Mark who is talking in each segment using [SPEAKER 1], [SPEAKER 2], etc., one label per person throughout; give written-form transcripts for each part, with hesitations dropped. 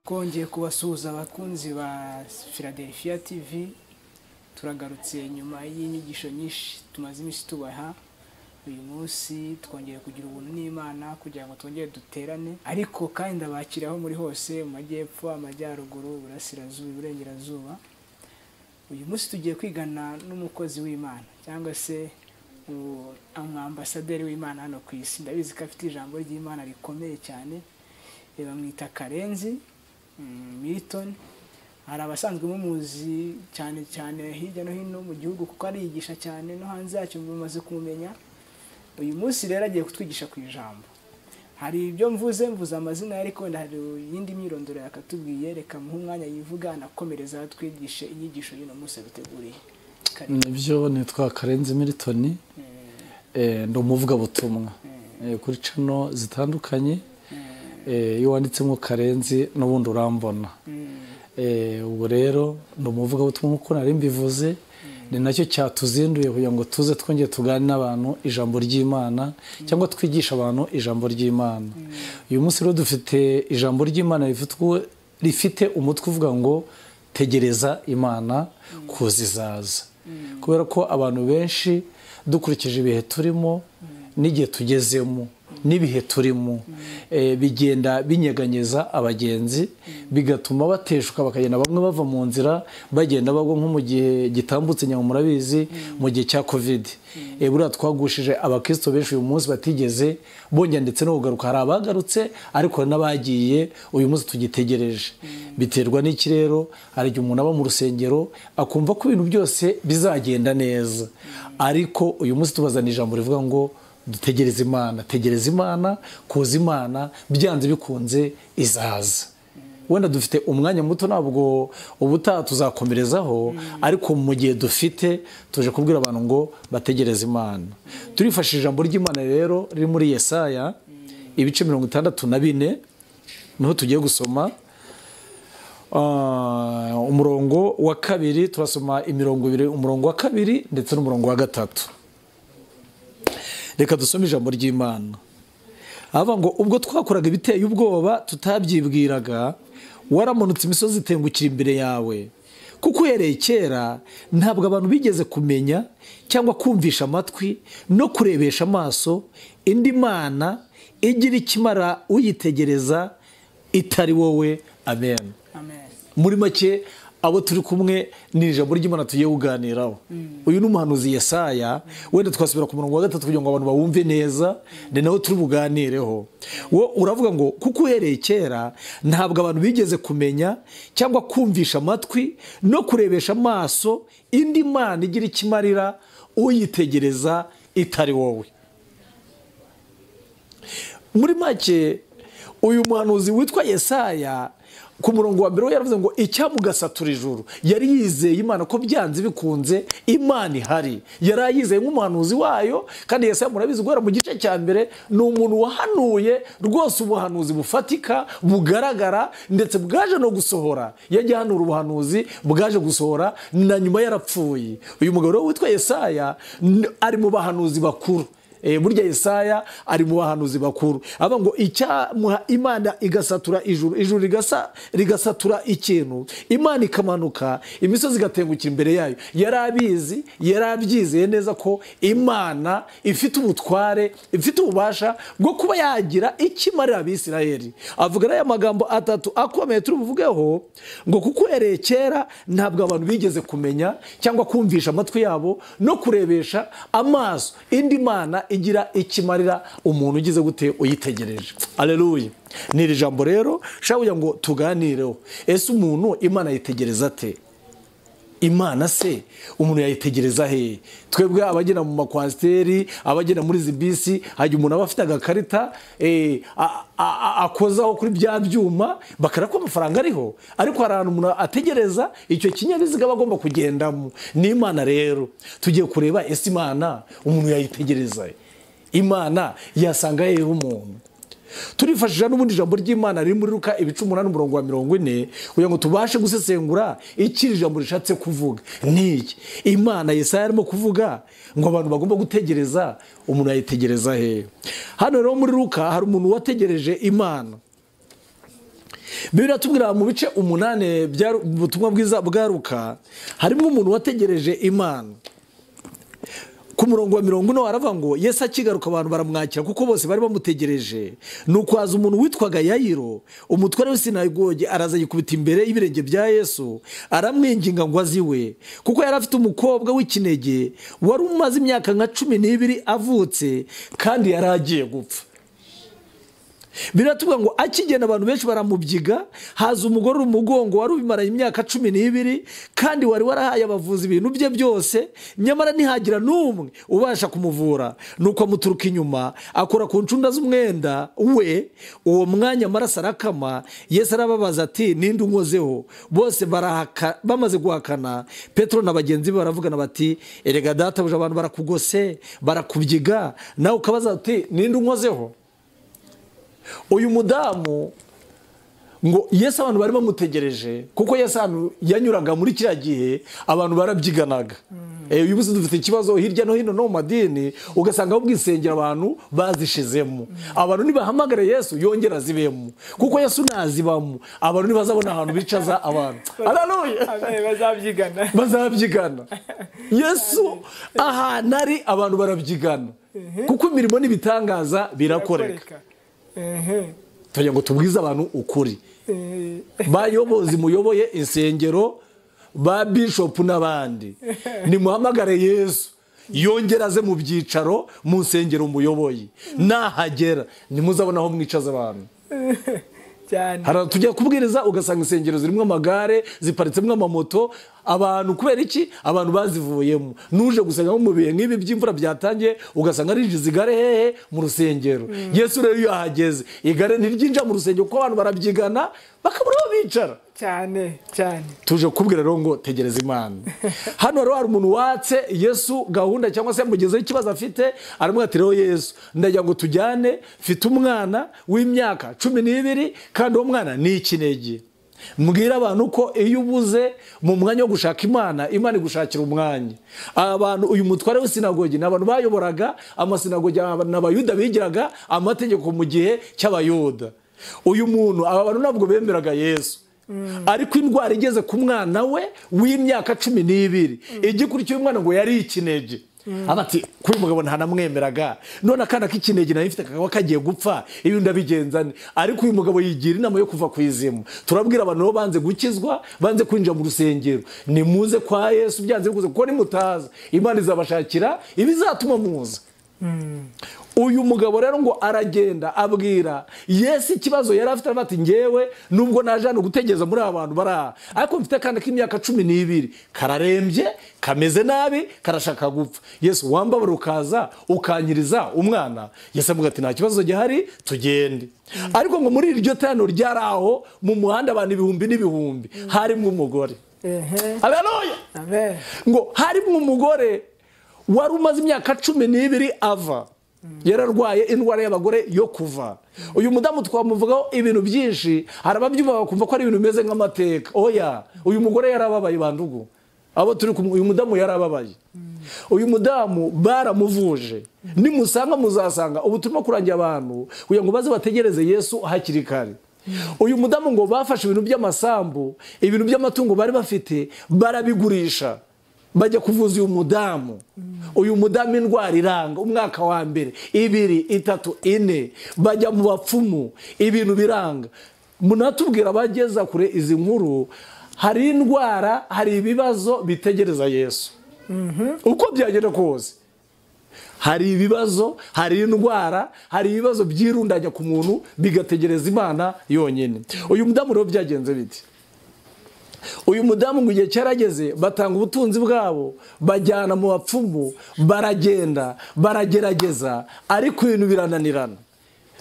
[SPEAKER 1] Twongeye kubasuhuza abakunzi ba Philadelphia TV. Turagarutse nyuma y'inyigisho nyinshi tumaze iminsi tubaha. Uyu munsi twongeye kugira ubuntu n'Imana kugira ngo twongere duterane, ariko kandi ndabakiraho muri hose, mu majyepfo, amajyaruguru, iburasirazuba, iburengerazuba. Uyu munsi tugiye kwigana n'umukozi w'Imana cyangwa se umwambasaderi w'Imana hano ku isi. Ndabizi ko afite ijambo ry'Imana rikomeye cyane, bamwita Karenzi Milton. Hari abasanzwe mumuzi cyane cyane hirya no hino mu gihugu kuko ariyigisha cyane, no hanze yacyo bamaze kumumenya. Uyu munsi rero agiye kutwigisha ku ijambo. Hari ibyo mvuze amazina, ariko wenda hari iyindi myirondoro yakatubwiye. Reka muhe umwanya yivuga anakomereza twigishe inyigisho y'uno munsi duteguriye.
[SPEAKER 2] Nibyo, nitwa Karenzi Milton, ndi umuvugabutumwa kuri channel zitandukanye. Iyo wanditsemo Karenzi n'ubundi urambona. Ubwo rero ndi umuvugabutumwa nk'uko nari mbivuze, ni nacyo cyatuzinduye kugira ngo tuze twongere tuganire n'abantu ijambo ry'Imana cyangwa twigisha abantu ijambo ry'Imana. Uyu munsi rero dufite ijambo ry'Imana rifite umutwe uvuga ngo tegereza Imana kuzizaza. Kubera ko abantu benshi dukurikije ibihe turimo n'igihe tugezemo n'ibihe turimo, bigenda binyeganyeza abagenzi, bigatuma bateshuka bakagenda bamwe bava mu nzira bagenda bagwa, nko mu gihe gitambutse nyuma murabizi mu gihe cya Covid. Buriya twagushije abakristo benshi uyu munsi batigeze bongera ndetse no kugaruka. Hari abagarutse ariko n'abagiye uyu munsi tugitegereje. Biterwa n'iki rero? Hari igihe umuntu aba mu rusengero akumva ko ibintu byose bizagenda neza, ariko uyu munsi tubazana ijambo rivuga ngo dutegereze Imana, tegereza Imana, kuza Imana byanze bikunze izaza. Wenda dufite umwanya muto, ntabwo ubutaha tuzakomerezaho, ariko mu gihe dufite tuje kubwira abantu ngo bategereze Imana. Turifashishije ijambo ry'Imana rero riri muri Yesaya ibice 64, niho tugiye gusoma umurongo wa 2. Turasoma imirongo ibiri, umurongo wa 2 ndetse n'umurongo wa 3. Reka dusome ijambo ry'Imana. Ava ngo ubwo twakoraga ibiteye ubwoba tutabyibwiraga, waramanutse imisozi itengukira imbere yawe. Kuko uhereye kera ntabwo abantu bigeze kumenya cyangwa kumvisha amatwi no kurebesha amaso indi mana igira ikimara uyitegereza itari wowe. Amen. Amen. Muri make abo turi kumwe ni ijambo ry'Imana tugiye kuganiraho. Uyu ni umuhanuzi Yesaya. Wenda twasubira ku murongo wa 3 kugira ngo abantu bawumve neza, ni nawo turi buganireho. Wo uravuga ngo kuko uhereye kera ntabwo abantu bigeze kumenya cyangwa kumvisha amatwi no kurebesha amaso indi mana igira ikimarira uyitegereza itari wowe. Muri make uyu muhanuzi witwa Yesaya ku murongo wa 1 yaravuze ngo icyamugasatura ijuru. Yari yizeye Imana ko byanze bikunze Imana ihari, yari ayizeye nk'umuhanuzi wayo. Kandi Yesaya murabizi guhera mu gice cya mbere ni umuntu wahanuye rwose ubuhanuzi bufatika bugaragara, ndetse bwaje no gusohora. Yagiye ahanura ubuhanuzi bwaje gusohora na nyuma yarapfuye. Uyu mugabo witwa Yesaya ari mu bahanuzi bakuru. Burya Yesaya ari mu bahanuzi bakuru. Aba ngo icyamuha Imana igasatura ijuru, ijuru rigasatura ikintu, Imana ikamanuka imisozi igatengukira imbere yayo. Yarabizi, yarabyizeye neza ko Imana ifite ubutware, ifite ububasha bwo kuba yagira ikimarira Abisirayeli. Avuga aya magambo atatu akomeye turi buvugeho, ngo kuko uhereye kera ntabwo abantu bigeze kumenya cyangwa kumvisha amatwi yabo no kurebesha amaso indi mana igira ikimarira umuntu ugize gute uyitegereje. Haleluya. Ni iri jambo rero shaka kugira ngo tuganireho. Ese umuntu Imana yitegereza ate? Imana se umuntu yayitegereza he? Twebwe abagenda mu makwasiteri, abagenda muri zibisi, hajya umuntu aba afite agakarita akozaho kuri bya byuma bakarako amafaranga ariho, ariko hari ahantu umuntu ategereza icyo kinyabiziga bagomba kugendamo. Ni Imana rero tugiye kureba ese Imana umuntu yayitegereza, Imana yasanga hehe umuntu. Turifashishije n'ubundi ijambo ry'Imana riri muri Luka ibice 8 umurongo wa 40 kugira ngo tubashe gusesengura icyo ijambo rishatse kuvuga. Niki Imana Yesaya arimo kuvuga ngo abantu bagomba gutegereza, umuntu yayitegereza he? Hano rero muri Luka hari umuntu wategereje Imana. Bibiliya tubwira mu bice 8 by'ubutumwa bwiza bwa Luka, harimo umuntu wategereje Imana. Ku murongo wa 40 aravuga ngo Yesu akigaruka abantu baramwakira kuko bose bari bamutegereje. Nuko haza umuntu witwaga Yayiro, umutware w'isinagogi, araza yikubita imbere y'ibirenge bya Yesu, aramwinginga ngo aziwe, kuko yari afite umukobwa w'ikinege wari umaze imyaka nka 12 avutse, kandi yari agiye gupfa. Biratubwira ngo akigenda abantu benshi baramubyiga, haza umugore umugongo wari ubimaranye imyaka 12, kandi wari warahaye abavuzi ibintu bye byose, nyamara ntihagira n'umwe ubasha kumuvura. Nuko amuturuka inyuma akora ku ncunda z'umwenda we, uwo mwanya amaraso arakama. Yesu arababaza ati ninde unkozeho? Bose bamaze guhakana, Petero na bagenzi be baravugana bati erega databuja, abantu barakugose barakubyiga, nawe ukabaza uti ninde unkozeho? Uyu mudamu ngo Yesu abantu bari bamutegereje, kuko Yesu ahantu yanyuraga muri kiriya gihe abantu barabyiganaga. Uyu munsi dufite ikibazo hirya no hino no mu madini, ugasanga aho bwisengera abantu bazishizemo. Abantu nibahamagara Yesu yongera azibemo, kuko Yesu nazibamo abantu ntibazabona ahantu bicaza abantu. Haleluya,
[SPEAKER 1] bazabyigana,
[SPEAKER 2] bazabyigana. Yesu ahantu ari abantu barabyigana, kuko imirimo n'ibitangaza birakoreka. Tugira ngo tubwize abantu ukuri. Bayobozi muyoboye insengero, ba bishop n'abandi, nimuhamagare Yesu yongera aze mu byicaro mu nsengero muyoboye. Nahagera nimuzabona aho mwicaza abantu.
[SPEAKER 1] Cyane
[SPEAKER 2] hari tujya kubwiriza ugasanga insengero zirimo amagare, ziparitsemo amamoto, abantu kubera iki? Abantu bazivuyemo. Nuje gusenga mu bihe nk'ibi by'imvura byatangiye, ugasanga arinjiza igare hehe? Mu rusengero. Yesu rero iyo ahageze igare ntiryinjira mu rusengero kuko abantu barabyigana bakabura aho bicara.
[SPEAKER 1] Cyane cyane
[SPEAKER 2] tuje kubwira rero ngo tegereza Imana. Hano rero hari umuntu watse Yesu gahunda cyangwa se yamugezeho ikibazo afite, aramubwira ati rero Yesu ndagira ngo tujyane, mfite umwana w'imyaka 12 kandi uwo mwana ni ikinege. Mbwira abantu ko iyo ubuze mu mwanya wo gushaka Imana, Imana igushakira umwanya. Abantu uyu mutware w'isinagogi ni abantu bayoboraga amasinagogi, n'abayuda bigiraga amategeko mu gihe cy'abayuda. Uyu muntu, aba bantu ntabwo bemeraga Yesu, ariko indwara igeze ku mwana we w'imyaka 12, igikurikiye umwana ngo yari ikinege. Ati kuri mugabo ntanamwemeraga, none akana k'ikinege nari mfite kakaba kagiye gupfa, ibi ndabigenza nte? Ariko uyu mugabo yigira inama yo kuva ku izimu. Turabwira abantu bo banze gukizwa, banze kwinjira mu rusengero, nimuze kwa Yesu byanze bikunze, kuko nimutaza Imana izabashakira ibizatuma muza. Uyu mugabo rero ngo aragenda abwira Yesu ikibazo yari afite, ati ngewe nubwo naje hano gutegereza muri aba bantu bari aha, ariko mfite akana k'imyaka 12 kararembye, kameze nabi, karashaka gupfa. Yesu wambabara ukaza ukanyiriza umwana. Yesu avuga ati nta kibazo gihari, tugende. Ariko ngo muri iryo teraniro ryari aho mu muhanda abantu ibihumbi n'ibihumbi, harimo umugore. Haleluya,
[SPEAKER 1] amen.
[SPEAKER 2] Ngo harimo umugore wari umaze imyaka 12 ava, yararwaye indwara y'abagore yo kuva. Uyu mudamu twamuvugaho ibintu byinshi, hari ababyumva bakumva ko ari ibintu bimeze nk'amateka. Oya, uyu mugore yarababaye bandugu. Abo turi kumwe, uyu mudamu yarababaye. Uyu mudamu baramuvuje. Nimusanga muzasanga ubu turimo kurangira abantu kugira ngo baze bategereze Yesu hakiri kare. Uyu mudamu ngo bafashe ibintu by'amasambu, ibintu by'amatungo bari bafite, barabigurisha bajya kuvuza uyu mudamu. Uyu mudamu indwara iranga umwaka wa mbere, 2, 3, 4, bajya mu bapfumu, ibintu biranga. Munatubwira abageza kure izi nkuru, hari indwara, hari ibibazo bitegereza Yesu. Uko byagenda kose, hari ibibazo, hari indwara, hari ibibazo byirundanya ku muntu bigategereza Imana yonyine. Uyu mudamu rero byagenze biti? Uyu mudamu ngo igihe cyarageze batanga ubutunzi bwabo, bajyana mu bapfumu, baragenda baragerageza, ariko ibintu birananirana.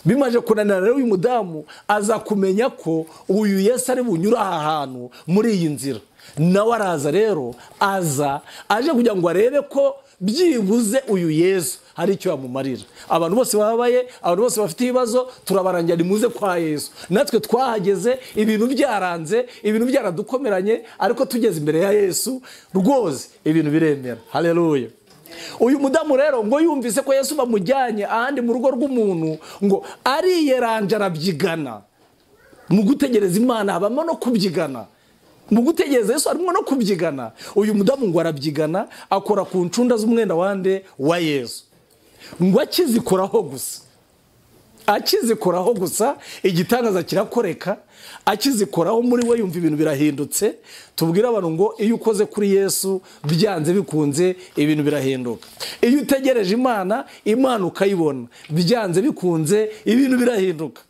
[SPEAKER 2] Bimaze kunanirana rero uyu mudamu aza kumenya ko uyu Yesu ari bunyura aha hantu muri iyi nzira. Nawe araza rero, aza aje kugira ngo arebe ko byibuze uyu Yesu hari icyo yamumarira. Abantu bose babaye, abantu bose bafite ibibazo, turabarangira nimuze kwa Yesu. Natwe twahageze ibintu byaranze, ibintu byaradukomeranye, ariko tugeze imbere ya Yesu rwose ibintu biremera. Haleluya. Uyu mudamu rero ngo yumvise ko Yesu bamujyanye ahandi mu rugo rw'umuntu, ngo ariyeranja arabyigana. Mu gutegereza Imana habamo no kubyigana. Mu gutegereza Yesu harimo no kubyigana. Uyu mudamu ngo arabyigana, akora ku ncunda z'umwenda wande wa Yesu. Ngo akizikoraho gusa, akizikoraho gusa, igitangaza kirakoreka. Akizikoraho muri we yumva ibintu birahindutse. Tubwira abantu ngo iyo ukoze kuri Yesu byanze bikunze ibintu birahinduka. Iyo utegereje Imana, Imana ukayibona, byanze bikunze ibintu birahinduka.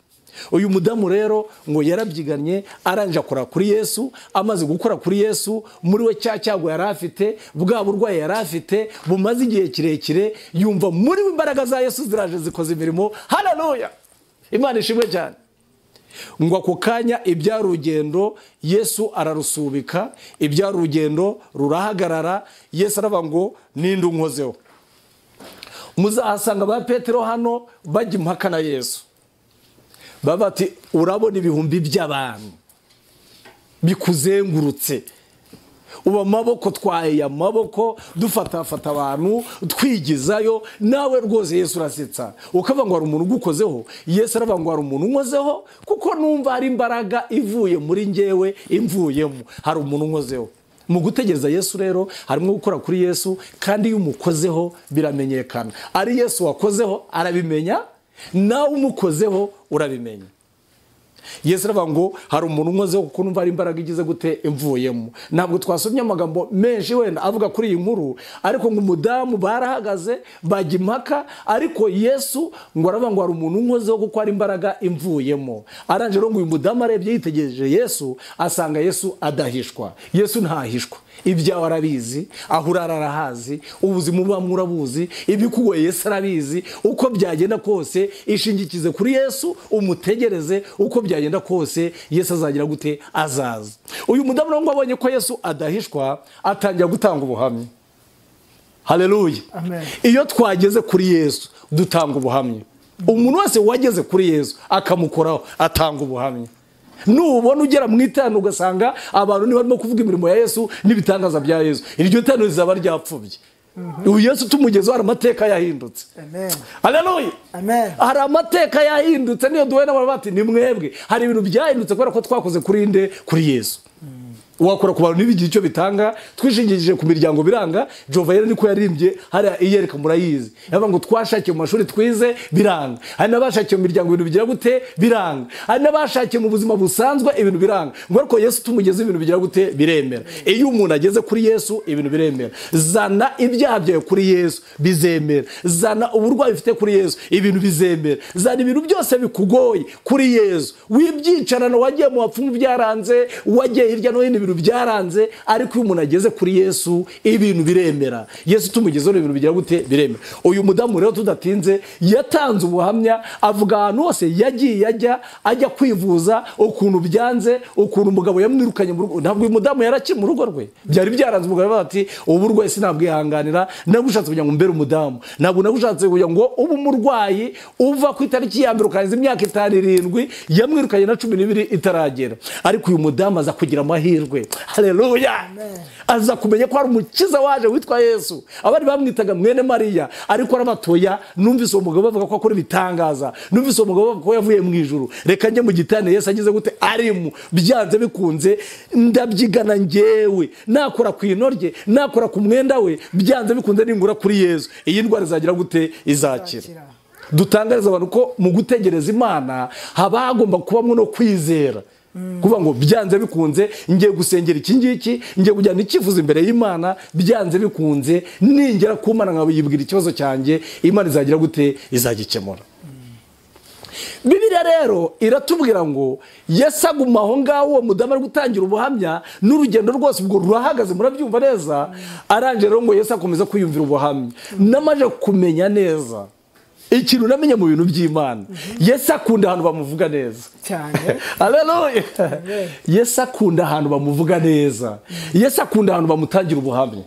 [SPEAKER 2] Uyu mudamu rero ngo yarabyiganye, aranje akora kuri Yesu. Amaze gukora kuri Yesu, muri we cya cyago yari afite, bwa burwayi yari afite bumaze igihe kirekire, yumva muri we imbaraga za Yesu ziraje zikoze imirimo. Haleluya, Imana ishimwe cyane. Ngo ako kanya ibyari urugendo Yesu ararusubika, ibyari urugendo rurahagarara. Yesu aravuga ngo ninde unkozeho? Muzahasanga ba Petero hano bajya impaka na Yesu. Baba bati urabona ibihumbi by'abantu bikuzengurutse, uba amaboko twaye amaboko dufatafata abantu twigizayo, nawe rwose Yesu urasetsa ukavuga ngo hari umuntu ugukozeho. Yesu aravuga ngo hari umuntu unkozeho, kuko numva hari imbaraga ivuye muri njyewe imvuyemo, hari umuntu unkozeho. Mu gutegereza Yesu rero harimo gukora kuri Yesu, kandi iyo umukozeho biramenyekana. Ari Yesu wakozeho arabimenya, nawe umukozeho urabimenya. Yesu aravuga ngo hari umuntu unkozeho kuko numva ari imbaraga igize gute imvuyemo. Ntabwo twasomye amagambo menshi wenda avuga kuri iyi nkuru, ariko ngo umudamu barahagaze bajya impaka, ariko Yesu ngo aravuga ngo hari umuntu unkozeho kuko hari imbaraga imvuyemo. Aranje rero ngo uyu mudamu arebye yitegereje Yesu, asanga Yesu adahishwa. Yesu ntahishwa, ibyawe arabizi, aho urara arahazi, ubuzima ubamo urabuzi, ibikugoye Yesu arabizi. Uko byagenda kose ishingikize kuri Yesu, umutegereze, uko byagenda kose Yesu azagira gute? Azaza. Uyu mudamu ngo abonye ko Yesu adahishwa, atangira gutanga ubuhamya. Haleluya. Iyo twageze kuri Yesu dutanga ubuhamya. Umuntu wese wageze kuri Yesu akamukoraho atanga ubuhamya. Nubona ugera mu itanu ugasanga abantu ni barimo kuvuga imirimo ya Yesu n'ibitangaza bya Yesu, iryo tano rizaba ryapfubye. Uyu Yesu tumugezeho hari amateka yahindutse.
[SPEAKER 1] Amen.
[SPEAKER 2] Haleluya.
[SPEAKER 1] Amen.
[SPEAKER 2] Hari amateka yahindutse, niyo duhuye n'abantu bati ni mwebwe. Hari ibintu byahindutse kubera ko twakoze kuri inde? Kuri Yesu. Wakora ku bantu ntibigira icyo bitanga, twishingikije ku miryango biranga. Jovayera niko yaririmbye hariya iyereka murayizi, yavuga ngo twashakiye mu mashuri twize biranga, hari n'abashakiye mu miryango ibintu bigira gute biranga, hari n'abashakiye mu buzima busanzwe ibintu biranga, ngo ariko Yesu tumugeze ibintu bigira gute biremera. Iyo umuntu ageze kuri Yesu ibintu biremera. Zana ibyaha byawe kuri Yesu bizemera, zana uburwayi ufite kuri Yesu ibintu bizemera, zana ibintu byose bikugoye kuri Yesu. Wibyicarana wagiye mu bapfumu byaranze, wagiye hirya no hino ibintu byaranze, ariko iyo umuntu ageze kuri Yesu ibintu biremera. Yesu tumugezeho ibintu bigira gute? Biremera. Uyu mudamu rero tudatinze yatanze ubuhamya, avuga ahantu hose yagiye ajya kwivuza, ukuntu byanze, ukuntu umugabo yamwirukanye mu rugo. Ntabwo uyu mudamu yarakiri mu rugo rwe, byari byaranze. Umugabo ati ubu burwayi sinabwihanganira, nagushatse kugira ngo mbere umudamu, ntabwo nagushatse kugira ngo ube umurwayi uva ku itariki ya mbere ukarenza imyaka 5 7, yamwirukanye na 12 itaragera. Ariko uyu mudamu aza kugira amahirwe. Haleluya. Aza kumenya ko hari umukiza waje witwa Yesu. Abari bamwitaga mwene Mariya, ariko arabatoya. Numvise uwo mugabo bavuga ko akora ibitangaza, numvise uwo mugabo bavuga ko yavuye mu ijuru, reka njye mu gitane Yesu agize gute arimo, byanze bikunze ndabyigana njyewe, nakora ku ino rye, nakora ku mwenda we, byanze bikunze ningura kuri Yesu iyi ndwara izagira gute? Izakira. Dutangariza abantu ko mu gutegereza Imana haba hagomba kubamwo no kwizera. Kuvuga ngo byanze bikunze ngiye gusengera iki ngiki, ngiye kujyana icyifuzo imbere y'Imana, byanze bikunze ningera ku Mana nkabiyibwira ikibazo cyanjye, Imana izagira gute? Izagikemura. Bibiliya rero iratubwira ngo Yesu aguma aho ngaho, uwo mudamu ari gutangira ubuhamya n'urugendo rwose ubwo rurahagaze, murabyumva neza. Aranje rero ngo Yesu akomeza kwiyumvira ubuhamya. Namaje kumenya neza ikintu namenye mu bintu by'Imana, Yesu akunda ahantu bamuvuga neza
[SPEAKER 1] cyane.
[SPEAKER 2] Haleluya. Yesu akunda ahantu bamuvuga neza, Yesu akunda ahantu bamutangira ubuhamya.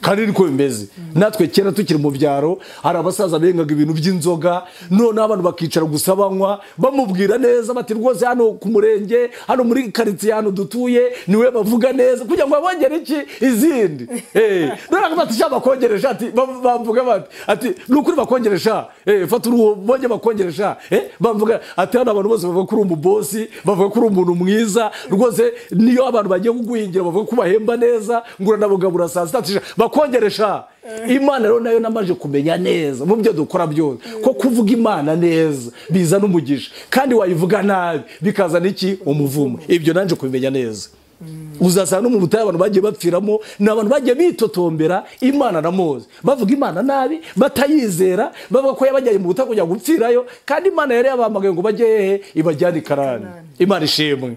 [SPEAKER 2] Kandi niko bimeze. Natwe kera tukiri mu byaro hari abasaza bengaga ibintu by'inzoga, none abantu bakicara gusa banywa, bamubwira neza bati rwose hano ku murenge, hano muri quartier hano dutuye niwe bavuga neza kugira ngo babongere iki izindi. None bati sha bakongeresha, ati bavuga bati ati nukuri bakongeresha. Fata uruhu bonye bakongeresha. Bavuga ati hano abantu bose bavuga ko uri umubosi, bavuga ko uri umuntu mwiza rwose, niyo abantu bagiye kuguhingira bavuga ko bahemba neza, ngo uranabugabura saa sita bakongeresha. Imana rero nayo namaje kumenya neza mu byo dukora byose ko kuvuga Imana neza bizana umugisha, kandi wayivuga nabi bikazana iki? Umuvumo. Ibyo nanje kubimenya neza. Uzasanga no mu butayu abantu bagiye bapfiramo, ni abantu bagiye bitotombera Imana na Mose, bavuga Imana nabi, batayizera, bavuga ko yabajyanye mu butayu kujya gupfirayo, kandi Imana yari yabahamagaye ngo bajye hehe? Ibajyane i Kanani. Imana ishimwe.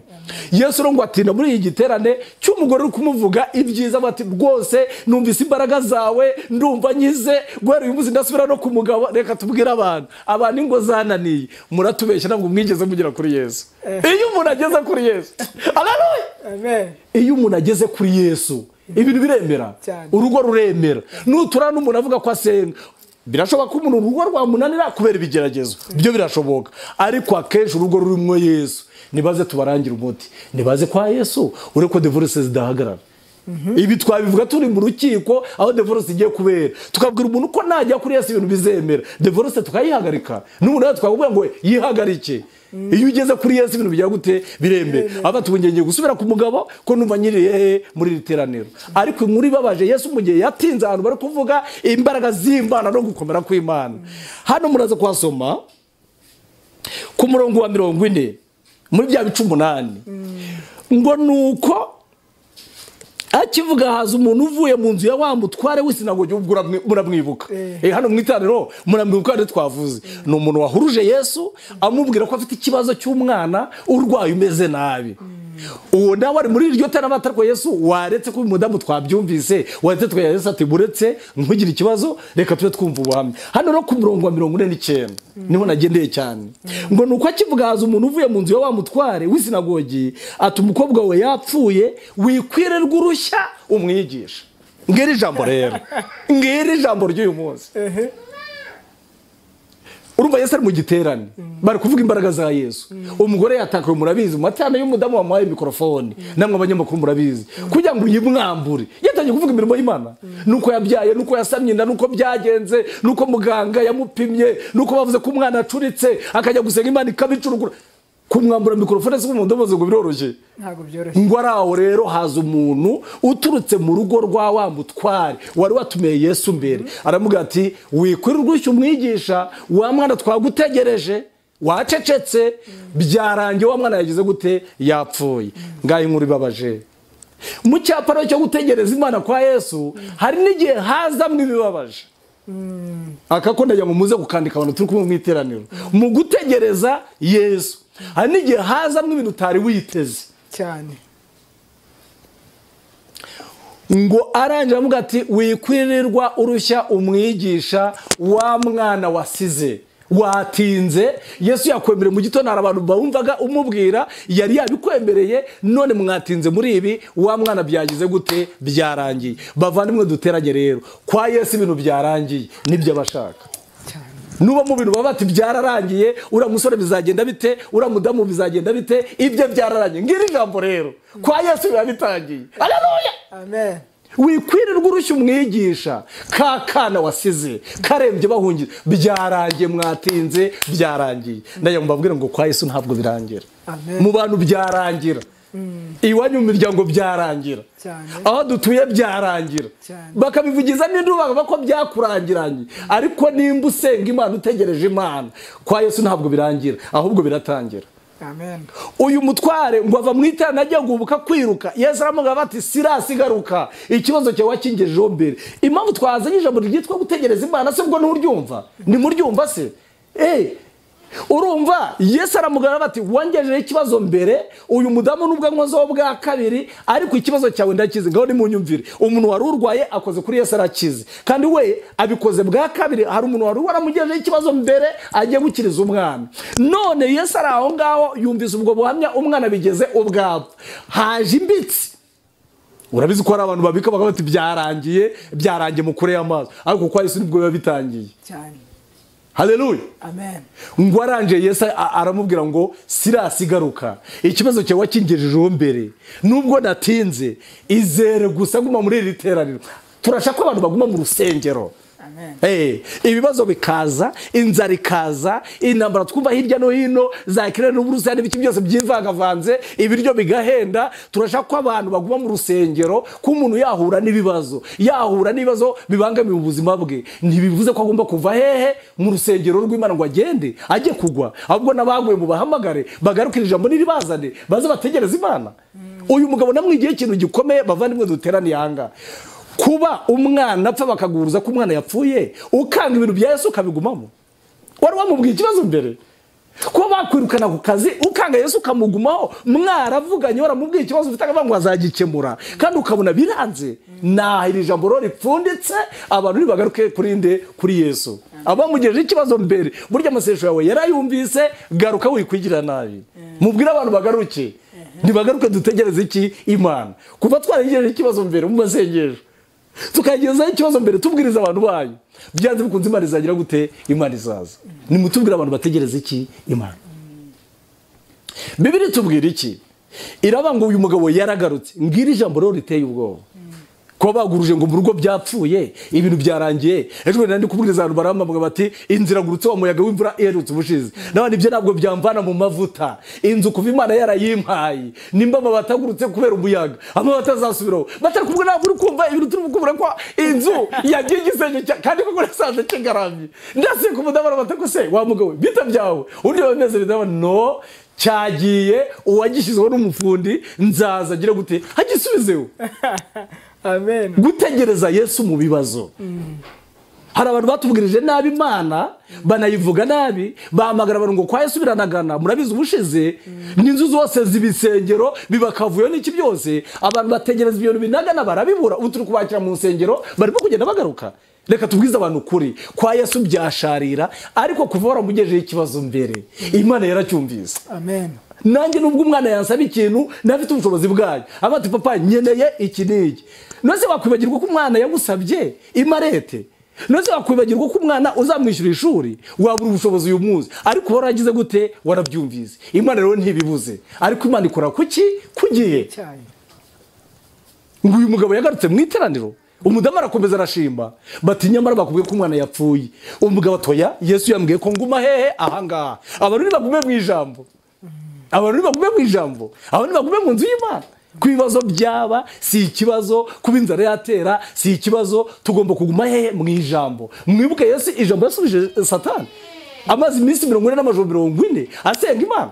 [SPEAKER 2] Yesu rero ngo atinda muri iyi giterane cy'umugore uri kumuvuga ibyiza, bati rwose numvise imbaraga zawe, ndumva nyize, guhera uyu munsi ndasubira no ku mugabo. Reka tubwire abantu, abantu ingo zananiye, muratubeshya ntabwo mwigeze mugera kuri Yesu. Iyo umuntu ageze kuri Yesu, haleluya,
[SPEAKER 1] Amen.
[SPEAKER 2] Iyo umuntu ageze kuri Yesu ibintu biremera, urugo ruremera. Nutura n'umuntu avuga ko asenga, birashoboka ko umuntu urugo rwamunanira kubera ibigeragezo, byo birashoboka, ariko akenshi urugo rurimo Yesu nibaze tubarangira umuti, nibaze kwa Yesu, ureko divorce zidahagarara. Ibi twabivuga turi mu rukiko aho divorce igiye kubera, tukabwira umuntu ko najya kuri Yesu ibintu bizemera, divorce tukayihagarika. N'umuntu twakubwira ngo yihagarike. Iyo ugeze kuri Yesu ibintu bijya gute? Birembe. Aba tubungenge gusubira ku mugabo ko numva nyiriye muri riteraniro. Ariko inkuru ibabaje, Yesu mu gihe yatinze ahantu bari kuvuga imbaraga z'Imana no gukomera kw'Imana. Hano muraza kwasoma ku murongo wa 40 muri bya bice 8, ngo nuko akivuga haza umuntu uvuye mu nzu ya wa mutware w'isinagogi. Ubwo muramwibuka hano mu iteraniro, muramwibuka rero twavuze ni umuntu wahuruje Yesu amubwira ko afite ikibazo cy'umwana urwaye umeze nabi. Uwo nawe ari muri iryo teraniro atariko Yesu waretse ko umudamu twabyumvise, waretse twa Yesu ati buretse ntugire ikibazo, reka tube twumva ubuhamya. Hano no ku murongo wa 49 niho nagendeye cyane, ngo nuko akivuga haza umuntu uvuye mu nzu ya wa mutware w'isinagogi ati umukobwa we yapfuye, wikwirirwa urushya umwigisha. Ngiri ijambo rero, ngiri ijambo ry'uyu munsi. Urumva Yesu ari mu giterane, bari kuvuga imbaraga za Yesu. Umugore yatakaye, murabizi, mu matana y'umudamu wamuhaye mikrofone, namwe abanyamakuru murabizi, kugira ngo uyimwambure. Yatangiye kuvuga imirimo y'Imana, nuko yabyaye, nuko yasamye inda, nuko byagenze, nuko muganga yamupimye, nuko bavuze ko umwana acuritse, akajya gusenga Imana ikabicurugura. Kumwambura mikrofone se umuntu amaze ngo biroroshye?
[SPEAKER 1] Ntabwo byoroshye.
[SPEAKER 2] Ngo araho rero haza umuntu uturutse mu rugo rwa wa mutware wari watumiye Yesu mbere, aramubwira ati wikwirirwa urushya umwigisha, wa mwana twagutegereje, wacecetse, byarangiye, wa mwana yagize gute? Yapfuye. Ngaho inkuru ibabaje. Mu cyapa cyo gutegereza Imana kwa Yesu hari n'igihe hazamwe ibibabaje. Akako ndagira ngo muze gukandika abantu turi kumwe mu iteraniro. Mu gutegereza Yesu hari n'igihe hazamwe ibintu utari witeze
[SPEAKER 1] cyane.
[SPEAKER 2] Ngo arangije avuga ati wikwirirwa urushya umwigisha, wa mwana wasize, watinze. Yesu yakwemereye mu gitondo, hari abantu bumvaga umubwira, yari yabikwemereye, none mwatinze muri ibi, wa mwana byagize gute? Byarangiye. Bavandimwe duteranye rero kwa Yesu ibintu byarangiye, nibyo abashaka. Nuba mu bintu baba bati byararangiye, ura musore bizagenda bite, ura mudamu bizagenda bite, ibyo byararangiye. Ngiri ijambo rero kwa Yesu biba bitangiye. Haleluya,
[SPEAKER 1] amen.
[SPEAKER 2] Wikwirirwa urushya umwigisha, ka kana wasize karembye bahungiye, byarangiye, mwatinze, byarangiye. Ndagira ngo mbabwire ngo kwa Yesu ntabwo birangira. Mu bantu byarangira, iwanyu mu miryango byarangira, aho dutuye byarangira, bakabivugiza n'induba ko byakurangiranye. Ariko nimba usenga Imana utegereje Imana, kwa Yesu ntabwo birangira, ahubwo biratangira.
[SPEAKER 1] Amen.
[SPEAKER 2] Uyu mutware ngo ava mu iterana agiye guhubuka kwiruka, Yesu aramubwira ati Sirasi garuka, ikibazo cyawe wakingejejeho mbere. Impamvu twazanye ijambo ryitwa gutegereza Imana se ubwo nturyumva? Ntimuryumva se? Urumva Yesu aramubwira ati wangejejeho ikibazo mbere, uyu mudamu nubwo nkozeho bwa kabiri, ariko ikibazo cyawe ndakize. Ngaho nimunyumvire, umuntu wari urwaye akoze kuri Yesu arakize, kandi we abikoze bwa kabiri. Hari umuntu wari waramugejejeho ikibazo mbere agiye gukiriza umwana, none Yesu ari aho ngaho yumvise ubwo buhamya, umwana bigeze ubwapfa, haje imbitsi. Urabizi ko hari abantu babika bakavuga bati byarangiye, byarangiye mukure y'amaso, ariko kwa Yesu nibwo biba bitangiye
[SPEAKER 1] cyane.
[SPEAKER 2] Haleluya,
[SPEAKER 1] amen.
[SPEAKER 2] Ngo aranje Yesu aramubwira ngo Sirasi garuka, ikibazo cyawe wakingejejeho mbere, nubwo natinze, izere gusa guma muri iri teraniro. Turashaka ko abantu baguma mu rusengero.
[SPEAKER 3] Ibibazo bikaza, inzara ikaza, intambara twumva hirya no hino za Ukraine n'Uburusiya n'ibiki byose byivangavanze, ibiryo bigahenda. Turashaka ko abantu baguma mu rusengero, ko umuntu yahura n'ibibazo, yahura n'ibibazo bibangamiye ubuzima bwe, ntibivuze ko agomba kuva hehe mu rusengero rw'Imana ngo agende ajye kugwa, ahubwo n'abaguye mu bahamagare bagarukire ijambo niribazane baze bategereze Imana. Uyu mugabo namwigiye ikintu gikomeye, bavandimwe duteraniye aha. Kuba umwana apfa bakaguruza ko umwana yapfuye, ukanga ibintu bya Yesu ukabigumamo, wari wamubwiye ikibazo mbere. Kuba bakwirukana ku kazi ukanga Yesu ukamugumaho, mwaravuganye waramubwiye ikibazo ufite akavuga ngo azagikemura, kandi ukabona biranze. Naho iri jambo rero ripfunditse, abantu nibagaruke kuri nde? Kuri Yesu. Abamugejeje ikibazo mbere, burya amasengesho yawe yarayumvise, garuka wikwigira nabi, mubwire abantu bagaruke, nibagaruke dutegereze iki? Imana. Kuva twaragejeje ikibazo mbere mu masengesho, tukagezaho ikibazo mbere tubwiriza abantu bayo, byanze bikunze Imana izagira gute? Imana izaza. Nimutubwire abantu bategereze iki? Imana. Bibiri tubwira iki? Iraba ngo uyu mugabo yaragarutse. Ngira ijambo rero riteye ubwoba. Kuba baguruje ngo mu rugo byapfuye, ibintu byarangiye. Ejo bundi ndi kubwiriza abantu barambaga bati inzira gurutse wa muyaga w'imvura iherutse ubushize. Nabandi ibyo ntabwo byamvana mu mavuta. Inzu kuva Imana yarayimpaye, nimba amabati agurutse kubera umuyaga, amabati azasubiraho. Batari kumwe ntabwo uri kumva ibintu turi gukubura ko inzu yagiye igisenge kandi koko nasanze kigaramye. Ndaseka umudamu bati ko se wa mugabo bita byawe. Undi bameze bidaba no cyagiye uwagishyizeho n'umufundi nzaza agira gute hagisubizeho.
[SPEAKER 1] Amen.
[SPEAKER 3] Gutegereza Yesu mu bibazo. Hari abantu batubwirije nabi Imana, banayivuga nabi, bahamagara abantu ngo kwa Yesu biranagana. Murabizi ubushize n'inzu zose z'ibisengero bibakavuyo n'iki byose, abantu bategereza ibintu binagana barabibura. Ubu turi kubakira mu nsengero barimo kugenda bagaruka. Reka tubwize abantu ukuri, kwa Yesu byasharira, ariko kuva waramugejeje ikibazo mbere, Imana yaracyumvise.
[SPEAKER 1] Amen.
[SPEAKER 3] Nanjye nubwo umwana yansaba ikintu nafite ubushobozi bwayo, abati papa nkeneye iki n'iki, nose wakwibagirwa ko umwana yagusabye imarete, nose wakwibagirwa ko umwana uzamwishyura ishuri, wabura ubushobozi uyu munsi, ariko waragize gute? Warabyumvise. Imana rero ntibibuze, ariko Imana ikora kuki? Kugiye. Ngo uyu mugabo yagarutse mu iteraniro, umudamu arakomeza arashima, bati nyamara bakubwiye ko umwana yapfuye. Umugabo atoya, Yesu yambwiye ko nguma hehe? Ahangaha. Abantu nibagume mu ijambo, abantu nibagume mu ijambo, abantu nibagume mu nzu y'Imana. Ku bibazo byaba si ikibazo, kuba inzara yatera si ikibazo, tugomba kuguma hehe? Mu ijambo. Mwibuke Yesu ijambo yasubije Satani amaze iminsi 40 n'amajoro 40 asenga Imana.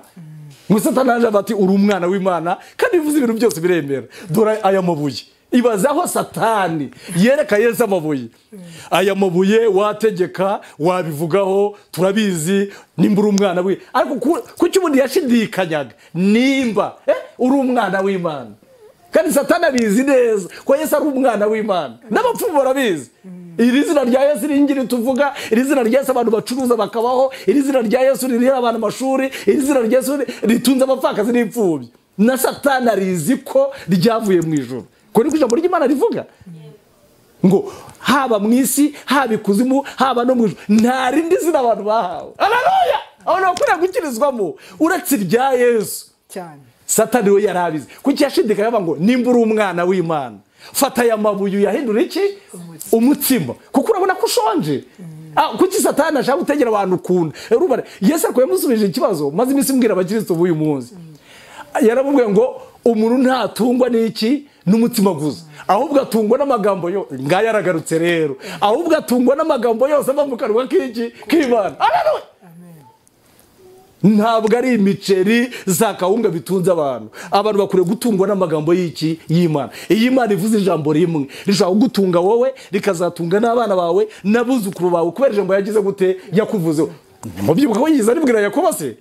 [SPEAKER 3] Ngo Satani aje ati uri umwana w'Imana, kandi bivuze ibintu byose biremera, dore aya mabuye. Ibaze aho Satani yereka Yesu amabuye. Aya mabuye wategeka, wabivugaho, turabizi nimba uri umwana we. Ariko kuki ubundi yashidikanyaga nimba uri umwana w'Imana? Kandi Satani abizi neza ko Yesu ari umwana w'Imana, n'abapfumu barabizi. Iri zina rya Yesu ringiri tuvuga, iri zina rya Yesu abantu bacuruza bakabaho, iri zina rya Yesu ririhira abantu amashuri, iri zina rya Yesu ritunze abapfakazi n'imfubyi. Na Satani arizi ko ryavuye mu ijuru. Ko niko ijambo ry'Imana rivuga ngo haba mu isi, haba ikuzimu, haba no mu ijuru, nta rindi zina abantu bahawe. Haleluya! Abantu bakwiriye gukirizwamo uretse irya Yesu.
[SPEAKER 1] Cyane.
[SPEAKER 3] Satani we yarabizi. Kuki yashidikanya avuga ngo nimba uri umwana w'Imana, fata aya mabuye uyahindure iki? Umutsima. Kuko urabona ko ushonje. Kuki Satani ashaka gutegera abantu ukunda? Urumva Yesu ariko yamusubije ikibazo, maze iminsi mbwira abakristo b'uyu munsi. Yaramubwiye ngo umuntu ntatungwa n'iki? N'umutsima gusa, ahubwo atungwa n'amagambo yo. Ngaya yaragarutse rero, ahubwo atungwa n'amagambo yose ava mu kanwa k'iki? K'Imana. Haleluya! Ntabwo ari imiceri za kawunga bitunze abantu. Abantu bakwiriye gutungwa n'amagambo y'iki? Y'Imana. Iyi Imana ivuze ijambo rimwe rishobora kugutunga wowe, rikazatunga n'abana bawe n'abuzukuru bawe, kubera ijambo yagize gute? Yakuvuzeho. Mubyibuka ko yize aribwira Yakobo se?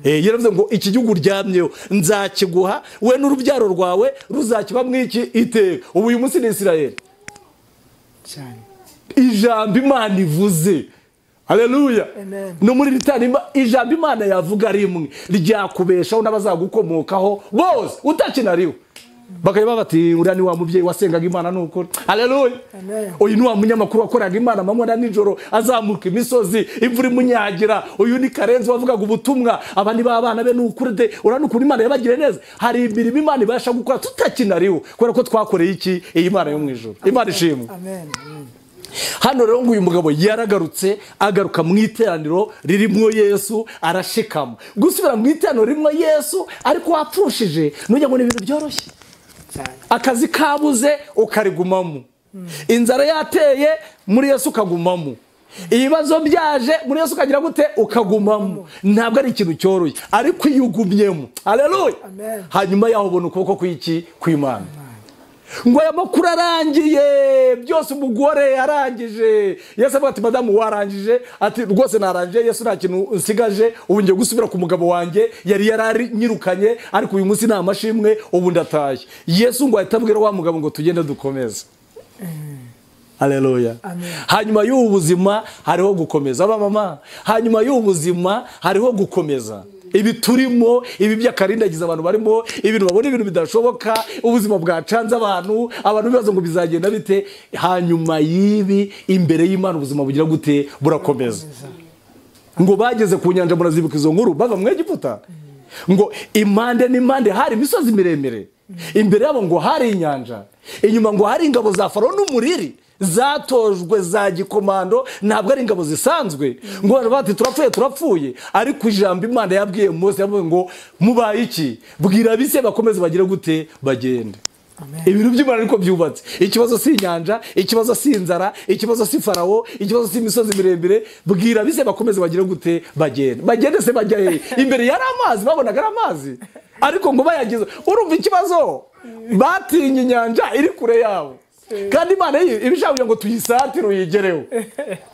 [SPEAKER 3] Yaravuze ngo iki gihugu uryamyeho nzakiguha we n'urubyaro rwawe ruzakiba mwiki iteka. Ubu uyu munsi ni Isirayeli.
[SPEAKER 1] Cyane.
[SPEAKER 3] Ijambo Imana ivuze. Haleluya. No muri ritani ijambo Imana yavuga rimwe ryakubeshaho n'abazagukomokaho bose utakinariho. Bakaba bati uriya ni wa mubyeyi wasengaga Imana nukuri. Haleluya. Uyu ni wa munyamakuru wakoraga Imana amanywa na nijoro, azamuka imisozi imvura imunyagira. Uyu ni Karenzi wavugaga ubutumwa, abandi b'abana be nukuri de urana ukuri Imana yabagire neza. Hari imirimo Imana ibasha gukora tutakinariho kubera ko twakoreye iki? Iyi Imana yo mu ijuru. Imana ishimwe.
[SPEAKER 1] Amen.
[SPEAKER 3] Hano rero ngo uyu mugabo yaragarutse, agaruka mu iteraniro ririmo Yesu, arashikama. Gusubira mu iteraniro ririmo Yesu ariko wapfushije, nujya ngo ni ibintu byoroshye. Akazi kabuze ukarigumamo, inzara yateye muri Yesu ukagumamo, ibibazo byaje muri Yesu ukagira gute ukagumamo. Ntabwo ari ikintu cyoroshye, ariko iyo ugumyemo, haleluya, hanyuma yaho ubona ukuboko kw'iki kw'Imana. Ngo aya makuru arangiye byose, umugore arangije, Yesu avuga ati madamu warangije, ati rwose narangije, Yesu nta kintu nsigaje, ubu ngiye gusubira ku mugabo wanjye yari yaranyirukanye, ariko uyu munsi nta mashimwe, ubu ndatashye. Yesu ngo ahita abwira wa mugabo ngo tugende dukomeze. Haleluya. Hanyuma y'ubu buzima hariho gukomeza, aba mama, hanyuma y'ubu buzima hariho gukomeza. Ibi turimo, ibi by'akarindagiza abantu barimo, ibintu babona ibintu bidashoboka, ubuzima bwacanze abantu, abantu bibaza ngo bizagenda bite. Hanyuma y'ibi imbere y'Imana ubuzima bugira gute? Burakomeza. Ngo bageze ku nyanja, murazibuka izo nkuru, bava mu Egiputa, ngo impande n'impande hari imisozi miremire, imbere yabo ngo hari inyanja, inyuma ngo hari ingabo za Farawo n'umuriri zatojwe za gikomando, ntabwo ari ingabo zisanzwe. Ngo bati turapfuye turapfuye, ariko ijambo Imana yabwiye Mose yavuze ngo mubaye iki, bwira bise bakomeze bagire gute, bagende. Ibintu by'Imana ariko byubatse. Ikibazo si inyanja, ikibazo si inzara, ikibazo si Farawo, ikibazo si imisozi miremire, bwira bise bakomeze bagire gute, bagende. Bagende se bajya he? Imbere yari amazi, babonaga ari amazi, ariko ngo bayageze. Urumva ikibazo, batinye inyanja iri kure yabo, kandi Imana ibishaka ngo tuyisatire uyigereho.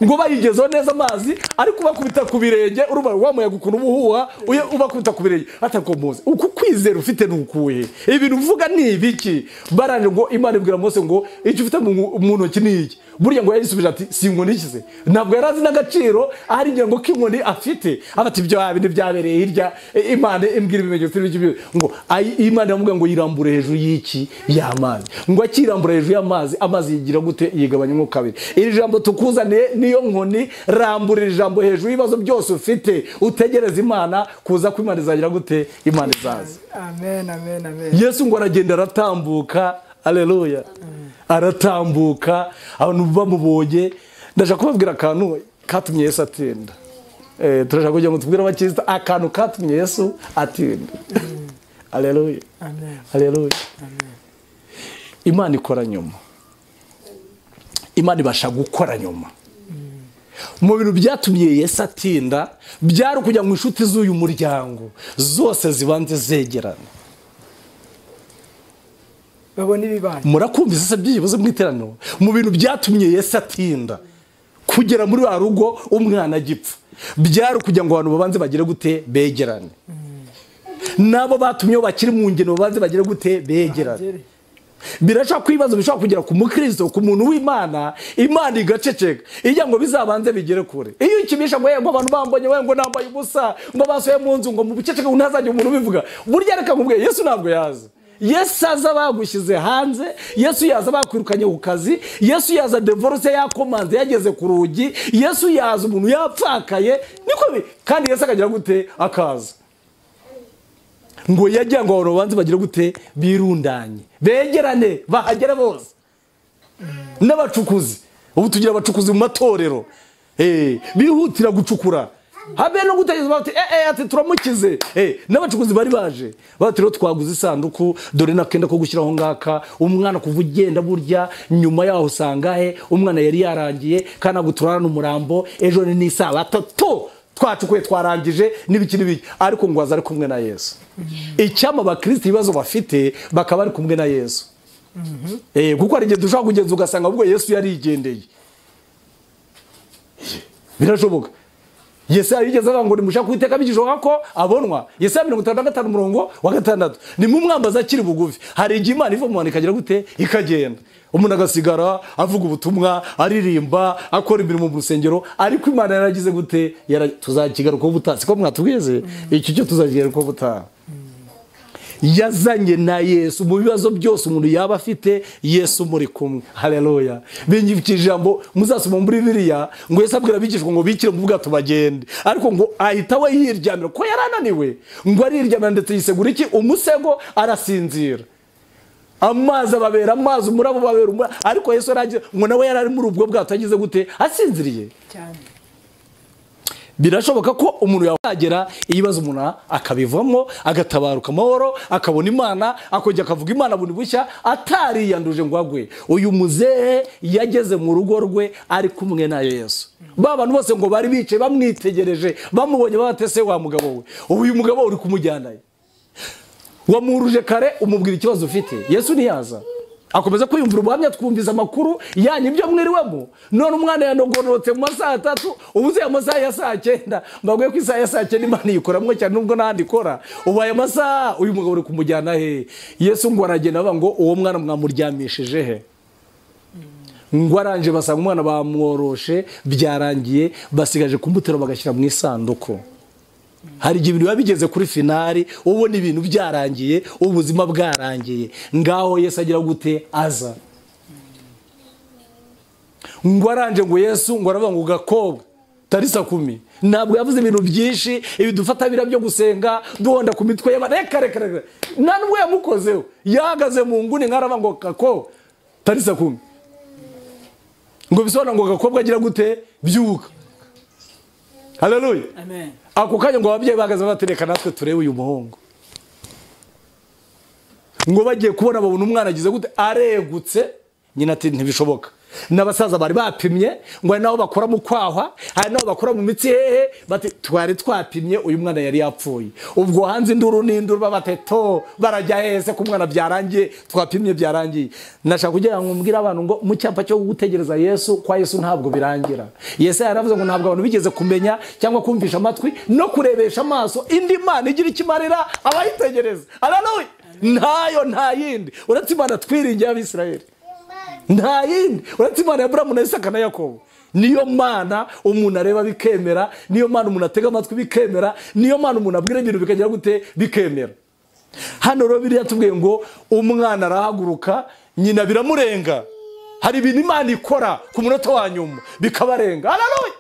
[SPEAKER 3] Ngo bayigezeho neza amazi, ariko bakubita ku birenge, urumva wa muyaga ukuntu ubuhuha, ubakubita ku birenge. Atako Mose, uku kwizera ufite nukuhe? Ibintu uvuga ni ibiki? Baranje ngo Imana ibwira Mose ngo icyo ufite mu ntoki ni iki? Burya ngo yayisubije ati si inkoni ikize. Ntabwo yarazi n'agaciro ari ngira ngo k'inkoni afite. Abati ibyo bindi byabereye hirya, Imana imbwira ibimenyetso n'ibiki ngo Imana iramubwira ngo yirambure hejuru y'iki y'amazi. Ngo akirambura hejuru y'amazi, amazi yigira gute? Yigabanyamo kabiri. Iri jambo tukuzaniye niyo nkoni, rambura ijambo hejuru y'ibibazo byose ufite, utegereze Imana kuza ko Imana izagira gute? Imana izaza.
[SPEAKER 1] Amen, amen, amen.
[SPEAKER 3] Yesu ngo aragenda aratambuka, haleluya, aratambuka, abantu bamubonye. Ndashaka kubabwira akantu katumye Yesu atinda. Turashaka kugira ngo tubwire abakristo akantu katumye Yesu atinda. Haleluya,
[SPEAKER 1] amen,
[SPEAKER 3] haleluya. Imana ikora nyuma. Imana ibasha gukora nyuma. Mu bintu byatumye Yesu atinda byari ukujya mu inshuti z'uyu muryango zose zibanze zegerana,
[SPEAKER 1] babone ibibaye.
[SPEAKER 3] Murakumvise se byibuze mu iteraniro? Mu bintu byatumye Yesu atinda kugera muri wa rugo umwana agipfa, byari kugira ngo abantu babanze bagire gute? Begerane. Nabo batumye bakiri mu ngeno babanze bagire gute? Begerane. Birashobora kwibaza bishobora kugera ku mukristo, ku muntu w'Imana, Imana igaceceka ijya ngo bizabanze bigere kure. Iyo ukibisha ngo yego abantu bambonye, we ngo nambaye ubusa, ngo basuye mu nzu, ngo mu buceceka ntazajya umuntu ubivuga. Burya reka nkubwiye, Yesu ntabwo yaza. Yesu aza bagushyize hanze, Yesu yaza bakwirukanye ku kazi, Yesu yaza divorce yakomanze yageze ku rugi, Yesu yaza umuntu yapfakaye, niko kandi Yesu akagira gute? Akaza. Ngo yajya ngo abantu banze bagire gute? Birundanye, begerane, bahagere bose. N'abacukuzi, ubu tugira abacukuzi mu matorero, bihutira gucukura, habe no gutegereza bati ati turamukize. N'abacukuzi bari baje bati rero twaguze isanduku, dore nakenda ko gushyiraho ngaka umwana kuva ugenda burya nyuma yaho usanga he umwana yari yarangiye, kandi ntabwo turarana umurambo, ejo ni isabato twacukuye twarangije n'ibiki n'ibiki. Ariko ngo aza ari kumwe na Yesu. Icyama abakristo ibibazo bafite bakaba bari kumwe na Yesu. Kuko hari igihe dushobora kugenza ugasanga ubwo Yesu yarigendeye. Birashoboka. Yesu yarigeze avuga ngo nimushaka Uwiteka bigishoboka ko abonwa. Yesaya 55 umurongo wa 6. Nimumwambaza akiri bugufi. Hari igihe Imana iva mu bantu ikagira gute? Ikagenda. Umuntu agasigara avuga ubutumwa, aririmba, akora imirimo mu rusengero, ariko Imana yaragize gute? Tuzakigaruka ubutaha. Siko mwatubwize? Iki cyo tuzakigaruka ubutaha. Yazanye na Yesu mu bibazo byose umuntu yaba afite, Yesu muri kumwe. Haleluya. Binyibukije ijambo muzasoma muri Bibiliya ngo Yesu abwira abigishwa ngo bikire mu bwato bagende, ariko ngo ahita we yiryamira ko yarananiwe, ngo ariryamira ndetse yisegura iki? Umusego, arasinzira. Amazi ababera amazi, umurabo babera umurabo, ariko Yesu yaragize ngo nawe yari ari muri ubwo bwato agize gute? Asinziriye.
[SPEAKER 1] Cyane.
[SPEAKER 3] Birashoboka ko umuntu yagera ibibazo umuntu akabivamo, agatabaruka amahoro, akabona Imana, akongera akavuga Imana bundi bushya, atariyanduje ngo agwe. Uyu muzehe yageze mu rugo rwe ari kumwe na Yesu. Ba bantu bose ngo bari bicaye bamwitegereje, bamubonye babatese wa mugabo we. Ubu uyu mugabo uri kumujyanayo, wamuruje kare umubwira ikibazo ufite. Yesu ntiyaza, akomeza kwiyumvira ubuhamya, twumviza amakuru yanyu ibyo mwiriwemo. None umwana yanogororotse mu masaha 3, ubuze amasaha ya saa 9. Mbabwiye ko isaha ya saa 9 Imana yikoramwo cyane, nubwo n'ahandi ikora. Ubu aya masaha uyu mugabo uri kumujyana he? Yesu ngo aragenda avuga ngo uwo mwana mwamuryamishije he? Ngo aranje basanga umwana bamworoshe, byarangiye, basigaje kumutera bagashyira mu isanduku. Hari igihe ibintu biba bigeze kuri finali, ubona ibintu byarangiye, ubuzima bwarangiye. Ngaho Yesu agira gute? Aza. Ngo aranje ngo Yesu ngo aravuga ngo gakobwa tarisa 10. Ntabwo yavuze ibintu byinshi, ibidufata bira byo gusenga, duhonda ku mitwe y'abantu. Reka reka reka. Nta nubwo yamukozeho. Yahagaze mu nguni nkarava ngo gakobwa tarisa 10. Ngo bisobanura ngo gakobwa agira gute? Byuka. Haleluya.
[SPEAKER 1] Amen.
[SPEAKER 3] Ako kanya ngo ababyeyi bahagaze batereka natwe turebe uyu muhungu. Ngo bagiye kubona babona umwana agize gute? Aregutse. Nyina ati ntibishoboka. N'abasaza bari bapimye ngo hari naho bakora mu kwahwa, hari naho bakora mu mitsi hehe, bati twari twapimye uyu mwana yari yapfuye. Ubwo hanze induru n'induru babateto barajya hese ku mwana byarangiye, twapimye byarangiye. Nashaka kugira ngo mbwire abantu ngo mu cyapa cyo gutegereza Yesu kwa Yesu ntabwo birangira. Yesu yaravuze ngo ntabwo abantu bigeze kumenya cyangwa kumvisha amatwi no kurebesha amaso indi Mana igira ikimarira abayitegereza. Haleluya. Ntayo nta yindi uretse Imana twiringiye Abisirayeli. Nta yindi uretse Imana ya Aburahamu na Isaka na Yakobo. Niyo Mana umuntu areba bikemera, niyo Mana umuntu atega amatwi bikemera, niyo Mana umuntu abwira ibintu bikagera gute? Bikemera. Hano rero biriya tubwiye ngo umwana arahaguruka, nyina biramurenga. Hari ibintu Imana ikora ku munota wa nyuma bikabarenga. Haleluya.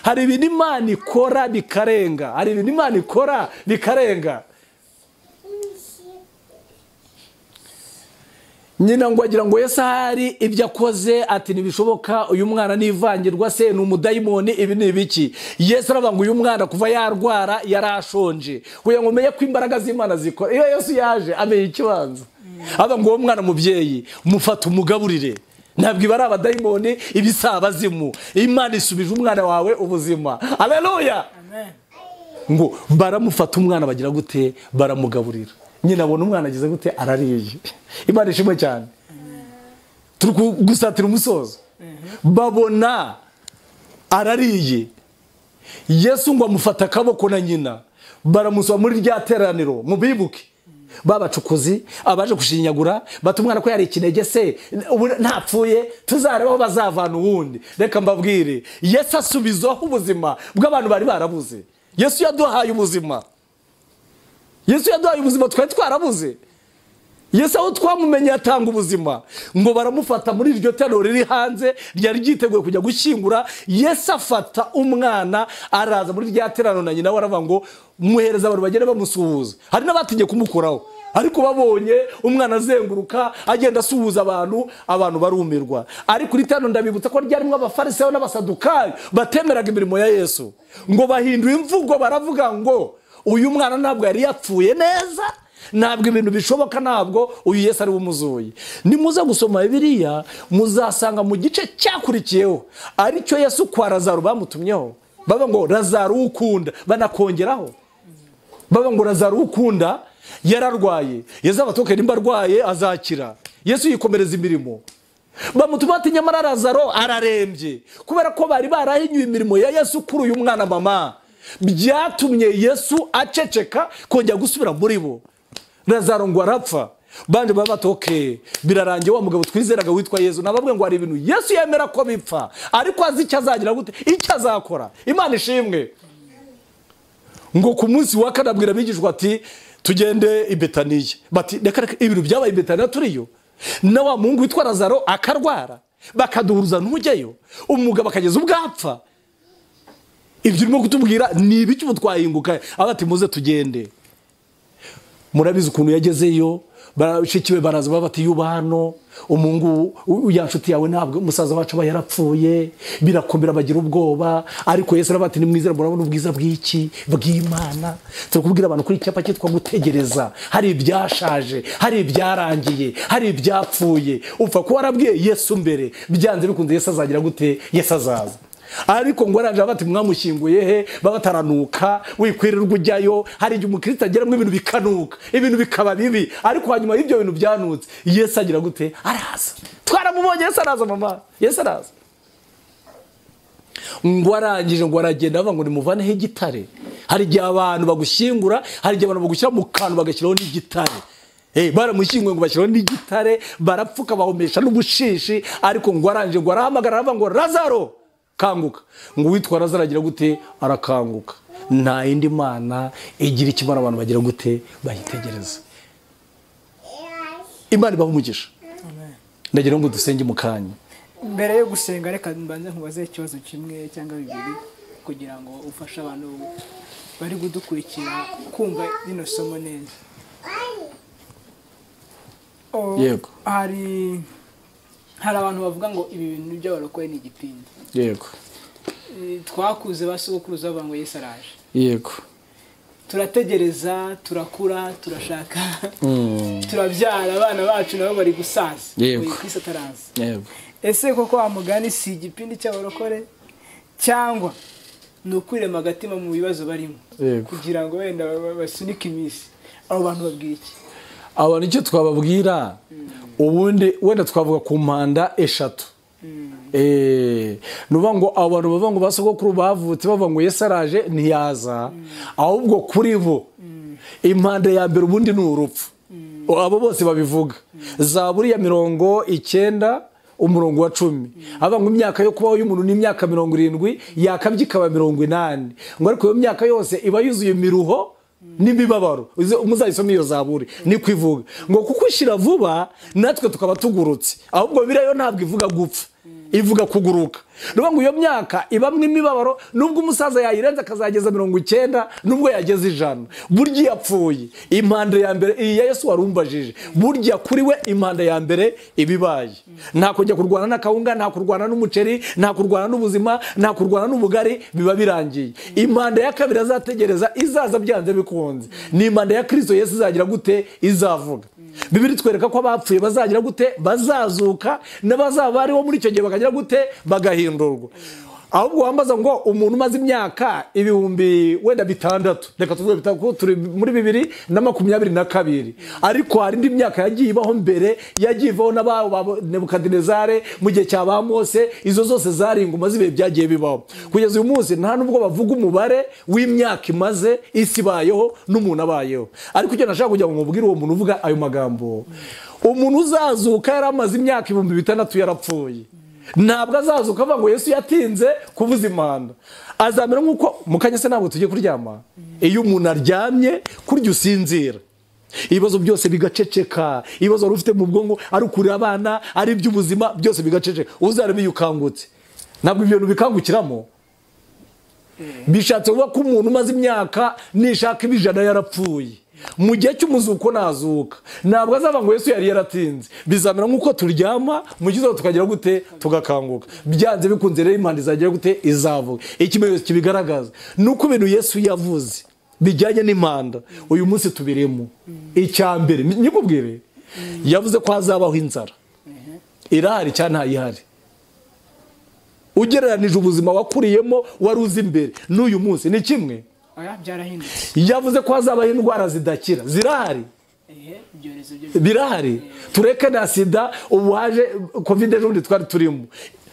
[SPEAKER 3] Hari ibintu Imana ikora bikarenga. Hari ibintu Imana ikora bikarenga. Nyina ngo agira ngo Yesu ahari ibyo akoze ati ntibishoboka, uyu mwana nivangirwa se ni umudayimoni, ibi ni ibiki? Yesu aravuga ngo uyu mwana kuva yarwara yarashonje, kugira ngo umenye ko imbaraga z'Imana zikora. Iyo Yesu yaje amenya ikibanza, avuga ngo uwo mwana mubyeyi mufata umugaburire, ntabwo iba ari abadayimoni, ibisabazimu. Imana isubije umwana wawe ubuzima. Haleluya. Ngo baramufata umwana bagira gute? Baramugaburira. Nyina abona umwana agize gute? Arariye. Imana ishimwe cyane. Turi gusatira umusozo. Babona arariye. Yesu ngo amufata akaboko na nyina, baramusaba muri rya teraniro mubibuke. Babacukuzi abaje gushinyagura bati umwana ko yari ikinege se ntapfuye, tuzareba aho bazavana uwundi. Reka mbabwire, Yesu asubizaho ubuzima bw'abantu bari barabuze. Yesu yaduhaye ubuzima. Yesu yaduhaye ubuzima twari twarabuze. Yesu aho twamumenye atanga ubuzima. Ngo baramufata muri iryo teraniro riri hanze ryari ryiteguye kujya gushyingura. Yesu afata umwana araza muri rya teraniro na nyina, aravuga ngo muhereza abantu bagende bamusuhuza. Hari n'abatinye kumukuraho, ariko babonye umwana azenguruka agenda asuhuza abantu, abantu barumirwa. Ariko iri teraniro ndabibutsa ko ryarimo abafarisayo n'abasadukayo batemeraga imirimo ya Yesu. Ngo bahindura imvugo baravuga ngo uyu mwana ntabwo yari yapfuye neza, ntabwo ibintu bishoboka, ntabwo uyu Yesu ari umuzuye. Nimuza gusoma Bibiliya muzasanga mu gice cyakurikiyeho aricyo Yesu kwa Lazaro bamutumyeho, baba ngo Lazaro ukunda, banakongeraho baba ngo Lazaro ukunda yararwaye. Yesu abatoke nimba arwaye azakira. Yesu yikomereza imirimo. Bamutuma ati nyamara Lazaro ararembye, kubera ko bari barahinyuye imirimo ya Yesu kuri uyu mwana mama. Byatumye Yesu aceceka kongera gusubira muri bo. Lazaro ngo arapfa. Banje baba batoke birarangiye, wa mugabo twizeraga witwa Yesu. Nababwe ngo hari ibintu Yesu yemera ko bipfa, ariko azi icyo azagira gute, icyo azakora. Imana ishimwe. Ngo ku munsi wa kane abwira abigishwa ati tugende i Betaniya. Bati reka reka, ibintu byabaye i Betaniya turiyo, na wa muhungu witwa Lazaro akarwara, bakaduhuruza ntujyeyo, umugabo akageza ubwapfa. Ibyo urimo kutubwira ni ibiki? Ubu twahinguka. Aba ati muze tugende. Murabizi ukuntu yagezeyo, bashiki be baraza bati yuba hano, umungu ya nshuti yawe ntabwo musaza wacu aba yarapfuye, birakomera bagira ubwoba. Ariko Yesu arabati nimwizera murabona ubwiza bw'iki bw'Imana. Turakubwira abantu kuri icyapa cyitwa gutegereza, hari ibyashaje, hari ibyarangiye, hari ibyapfuye. Upfa kuba warabwiye Yesu mbere, byanze bikunze Yesu azagira gute? Yesu azaza. Ariko ngo araje bati mwamushyinguye he, babataranuka, wikwirirwa ujyayo. Hari igihe umukristo ageramo ibintu bikanuka, ibintu bikaba bibi, ariko hanyuma y'ibyo bintu byanutse Yesu agira gute? Araza. Twaramubonye Yesu araza mama, Yesu araza. Ngo arangije ngo aragenda avuga ngo nimuvaneho igitare. Hari igihe abantu bagushyingura, hari igihe abantu bagushyira mu kantu bagashyiraho n'igitare. Baramushyinguye ngo bashyiraho n'igitare, barapfuka bahomesha n'ubushishi. Ariko ngo arangije ngo arahamagara aravuga ngo Lazaro kanguka. Ngo uwitwa Lazaro agira gute? Arakanguka. Nta yindi mana igira ikimara abantu bagira gute? Bayitegereza. Imana ibahe umugisha.
[SPEAKER 1] Amen.
[SPEAKER 3] Ndagira ngo dusenge mu kanya.
[SPEAKER 1] Mbere yo gusenga reka mbanze nkubaze ikibazo kimwe cyangwa bibiri kugira ngo ufashe abantu bari gudukurikira kumva rino somo neza.
[SPEAKER 3] Yego.
[SPEAKER 1] Hari abantu bavuga ngo ibi bintu by'abarokore ni igipindi.
[SPEAKER 3] Yego.
[SPEAKER 1] Twakuze basokuruza bavuga ngo Yesu araje.
[SPEAKER 3] Yego.
[SPEAKER 1] Turategereza, turakura, turashaka. Turabyara abana bacu nabo bari gusaza.
[SPEAKER 3] Yego.
[SPEAKER 1] Kristo ataraza.
[SPEAKER 3] Yego.
[SPEAKER 1] Ese koko wa mugani si igipindi cy'abarokore cyangwa ni ukwirema agatima mu bibazo barimo kugira ngo wenda basunike iminsi? Abo bantu babwira iki?
[SPEAKER 3] Abantu icyo twababwira, ubundi wenda twavuga ku mpanda eshatu. Nuvuga ngo abantu bavuga ngo basogokuru bavutse bavuga ngo Yesu araje ntiyaza, ahubwo kuri bo impanda ya mbere ubundi ni urupfu. Abo bose babivuga. Zaburi ya 90 umurongo wa 10 avuga ngo imyaka yo kubaho y'umuntu ni imyaka 70 yakabye ikaba 80, ngo ariko iyo myaka yose iba yuzuye imiruho n'imibabaro. Muzayisome iyo zaburi niko ivuga ngo kuko ishira vuba natwe tukaba tugurutse. Ahubwo Bibiliya yo ntabwo ivuga gupfa, ivuga kuguruka. Nuvuga ngo iyo myaka ibamwe imibabaro, nubwo umusaza yayirenza akazageza 90, nubwo yageze 100, burya yapfuye. Impanda ya mbere iyi ya Yesu warumbajije, burya kuri we impanda ya mbere ibibaye. Nta kujya kurwana n'akawunga, nta kurwana n'umuceri, nta kurwana n'ubuzima, nta kurwana n'ubugari, biba birangiye. Impanda ya kabiri azategereza izaza byanze bikunze ni impanda ya Kristo Yesu izagira gute? Izavuga. Bibiri twereka ko abapfuye bazagira gute? Bazazuka, n'abazaba bariho muri icyo gihe bakagira gute? Bagahindurwa. Ahubwo wambaza ngo umuntu umaze imyaka 6000, reka tuvuge bitatu, turi muri 2022, ariko hari indi myaka yagiye ibaho mbere, yagiye ivaho n'ababo Nebukadinezare mu gihe cya ba Mose, izo zose zari ingoma z'ibihe byagiye bibaho. Kugeza uyu munsi nta nubwo bavuga umubare w'imyaka imaze isi ibayeho n'umuntu abayeho. Ariko icyo nashaka kugira ngo mubwire uwo muntu uvuga ayo magambo, umuntu uzazuka yaramaze imyaka 6000 yarapfuye, ntabwo azazuka avuga ngo Yesu yatinze kuvuza impanda. Azamera nk'uko mu kanya se ntabwo tugiye kuryama. Iyo umuntu aryamye kurya usinzira, ibibazo byose bigaceceka, ibibazo wari ufite mu bwonko ari ukurira abana, ari iby'ubuzima, byose bigaceceka. Uzarebe iyo ukangutse, ntabwo ibyo bintu bikangukiramo. Bishatse kuvuga ko umuntu umaze imyaka nishaka ibijana yarapfuye, mu gihe cy'umuzuko nazuka ntabwo azava ngo Yesu yari yaratinze. Bizamera nk'uko turyama mu gihe tukagira gute? Tugakanguka. Byanze bikunze rero impanda izagira gute? Izavuga. Ikimenyetso kibigaragaza nuko ibintu Yesu yavuze bijyanye n'impanda uyu munsi tubirimo. Icya mbere nyikubwire, yavuze ko hazabaho inzara. Irahari cyangwa ntayihari? Ugereranije ubuzima wakuriyemo wari uzi imbere n'uyu munsi ni kimwe? Yavuze ko hazabaho indwara zidakira, zirahari, birahari. Tureke na sida, ubu haje covid ejo bundi twari turimo,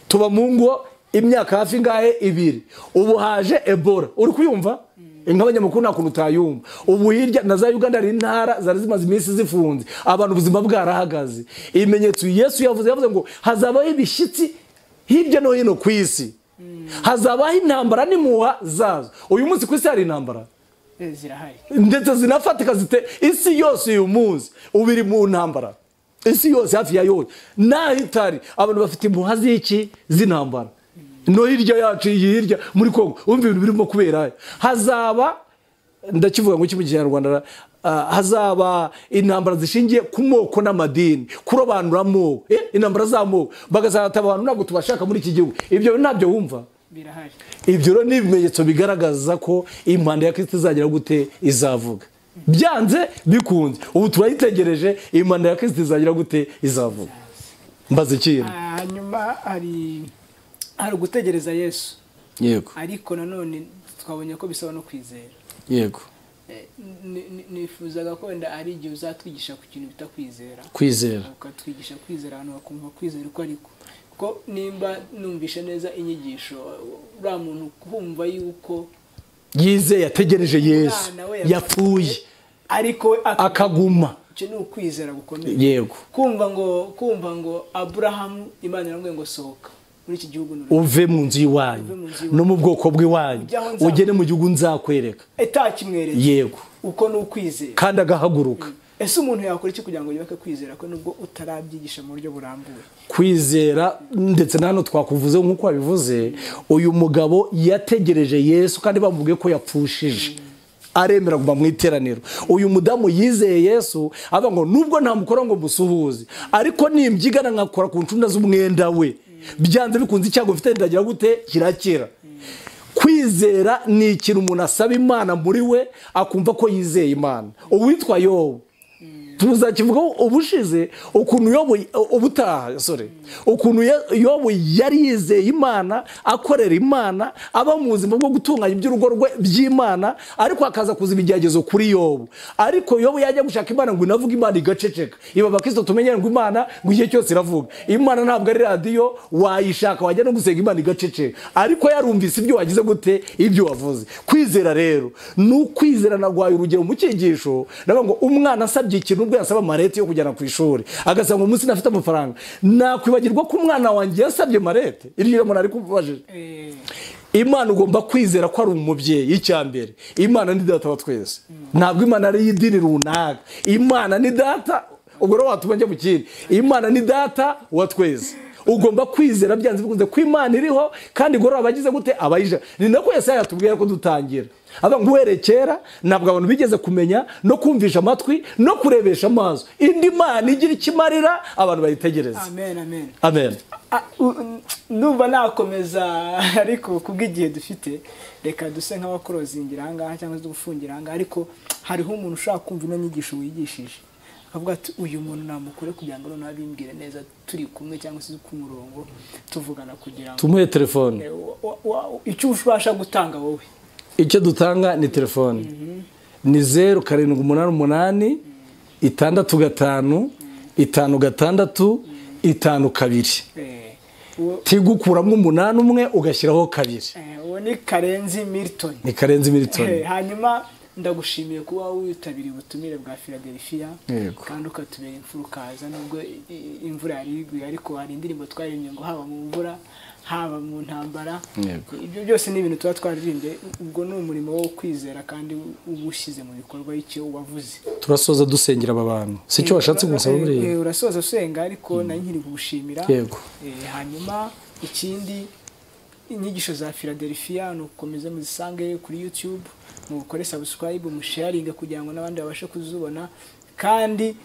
[SPEAKER 3] tuba mu ngo imyaka hafi ngahe 2, ubu haje Ebola. Uri kuyumva? Nk'abanyamakuru nta kuntu utayumva. Ubu hirya na za Uganda hari intara zari zimaze iminsi zifunze, abantu ubuzima bwarahagaze. Ibimenyetso Yesu yavuze, yavuze ngo hazabaho ibishyitsi hirya no hino ku isi, hazabaho intambara n'imuha zazo. Uyu munsi ku isi hari intambara
[SPEAKER 1] zirahari,
[SPEAKER 3] ndetse zinafatika zite isi yose. Uyu munsi ubiri mu ntambara, isi yose hafi ya yose naho itari, abantu bafite impuha z'iki? Z'intambara. No hirya yacu, iyi hirya muri Kongo, umva ibintu birimo kubera. Hazaba ndakivuga ngo mu Kinyarwanda, hazaba intambara zishingiye ku moko n'amadini, kurobanura amoko, intambara z'amoko, bagasanga abantu ntabwo tubashaka muri iki gihugu. Ibyo ntabyo wumva
[SPEAKER 1] birahari.
[SPEAKER 3] Ibyo rero ni ibimenyetso bigaragaza ko impanda ya Kristo izagira gute, izavuga. Byanze bikunze ubu turayitegereje, impanda ya Kristo izagira gute, izavuga. Mbaze ikintu.
[SPEAKER 1] Hanyuma hari ugutegereza Yesu.
[SPEAKER 3] Yego.
[SPEAKER 1] Ariko nanone twabonye ko bisaba no kwizera.
[SPEAKER 3] Yego.
[SPEAKER 1] Nifuzaga ko wenda ari igihe uzatwigisha ku kintu bita kwizera.
[SPEAKER 3] Kwizera.
[SPEAKER 1] Ukatwigisha kwizera, abantu bakumva kwizera uko ariko. Kuko nimba numvishe neza inyigisho, uriya muntu kumva yuko
[SPEAKER 3] yizeye, yategereje Yesu, yapfuye
[SPEAKER 1] ariko
[SPEAKER 3] akaguma.
[SPEAKER 1] Icyo ni ukwizera gukomeye.
[SPEAKER 3] Yego.
[SPEAKER 1] Kumva ngo Aburahamu Imana iramubwiye ngo sohoka muri iki gihugu,
[SPEAKER 3] uve mu nzu iwanyu no mu bwoko bw'iwanyu, ugere mu gihugu nzakwereka.
[SPEAKER 1] Itakimwereka.
[SPEAKER 3] Yego.
[SPEAKER 1] Uko ni ukwizera.
[SPEAKER 3] Kandi agahaguruka.
[SPEAKER 1] Ese umuntu yakora iki kugira ngo yubake kwizera ko nubwo utarabyigisha mu buryo burambuye?
[SPEAKER 3] Kwizera ndetse na hano twakuvuze nk'uko wabivuze, uyu mugabo yategereje Yesu kandi bamubwiye ko yapfushije, aremera kuguma mu iteraniro. Uyu mudamu yizeye Yesu, avuga ngo nubwo ntamukora ngo musuhuze, ariko nimbyigana nkakora ku ncunda z'umwenda we, byanze bikunze icyago mfite ndagira gute, kirakira. Kwizera ni ikintu umuntu asaba Imana muri we, akumva ko yizeye Imana. Uwitwa Yobu tuzakivuga ubushize, ukuntu Yobu ubutaha, sorry, ukuntu Yobu yari yizeye Imana, akorera Imana, aba mu buzima bwo gutunganya iby'urugo rwe by'Imana, ariko akaza kuza ibigeragezo kuri Yobu. Ariko Yobu yajya gushaka Imana ngo inavuga, Imana igaceceka. Iba abakristo tumenyere ngo Imana ngo igihe cyose iravuga. Imana ntabwo ari radiyo wayishaka, wajya no gusenga Imana igaceceka, ariko yarumvise ibyo wagize gute, ibyo wavuze. Kwizera rero ni ukwizera. Nagwaye urugero mu cyigisho, ndavuga ngo umwana asabye ikintu, ubwo yasaba marete yo kujyana ku ishuri, agasanga umunsi nafite amafaranga, nakwibagirwa ko umwana wanjye yasabye marete. Iryo umuntu ari kubajije. Imana ugomba kwizera ko ari umubyeyi. Icya mbere, Imana ni data wa twese. Ntabwo Imana ari idini runaka. Imana ni data, ubwo rero watuma njya mu kindi. Imana ni data wa twese. Ugomba kwizera byanze bikunze ko Imana iriho, kandi igorora abagize gute, abayija. Ni nako Yesaya yatubwiye ko dutangira. Aba nguherekera ntabwo abantu bigeze kumenya no kumvisha amatwi no kurebesha amaso. Indi Mana igira ikimarira abantu bayitegereza.
[SPEAKER 1] Amen, amen.
[SPEAKER 3] Amen.
[SPEAKER 1] Ndumva nakomeza, ariko kubw'igihe dufite reka duse nk'abakorozingira aha ngaha cyangwa se gufungira aha ngaha. Ariko hariho umuntu ushaka kumva ino nyigisho wigishije, akavuga ati uyu muntu namukore kugira ngo noneho abimbwire neza turi kumwe cyangwa se ku murongo tuvugana, kugira ngo
[SPEAKER 3] tumuhe telefone.
[SPEAKER 1] Icyo ubasha gutanga wowe,
[SPEAKER 3] icyo dutanga ni telefone. Ni 0 7 8 8 6 5 5 6 5 2. Tigukuramo 8 umwe ugashyiraho 2.
[SPEAKER 1] Uwo ni Karenzi Milton.
[SPEAKER 3] Ni Karenzi Milton.
[SPEAKER 1] Hanyuma ndagushimiye kuba witabiriye ubutumire bwa Philadelphia, kandi ukatubera imfurukaza nubwo imvura yari iguye, ariko hari indirimbo twaririmbye ngo haba mu mvura haba mu ntambara. Ibyo byose ni ibintu tuba twaririmbye. Ubwo ni umurimo wo kwizera kandi ubushyize mu bikorwa icyo wavuze.
[SPEAKER 3] Turasoza dusengera aba bantu, si cyo washatse gusaba buriya?
[SPEAKER 1] Urasoza usenga, ariko nari nkiri kugushimira.
[SPEAKER 3] Yego.
[SPEAKER 1] Hanyuma ikindi, inyigisho za Philadelphia ni ugukomeza muzisange kuri YouTube, mukore subscribe, musharinge kugira ngo n'abandi babashe kuzubona. Kandi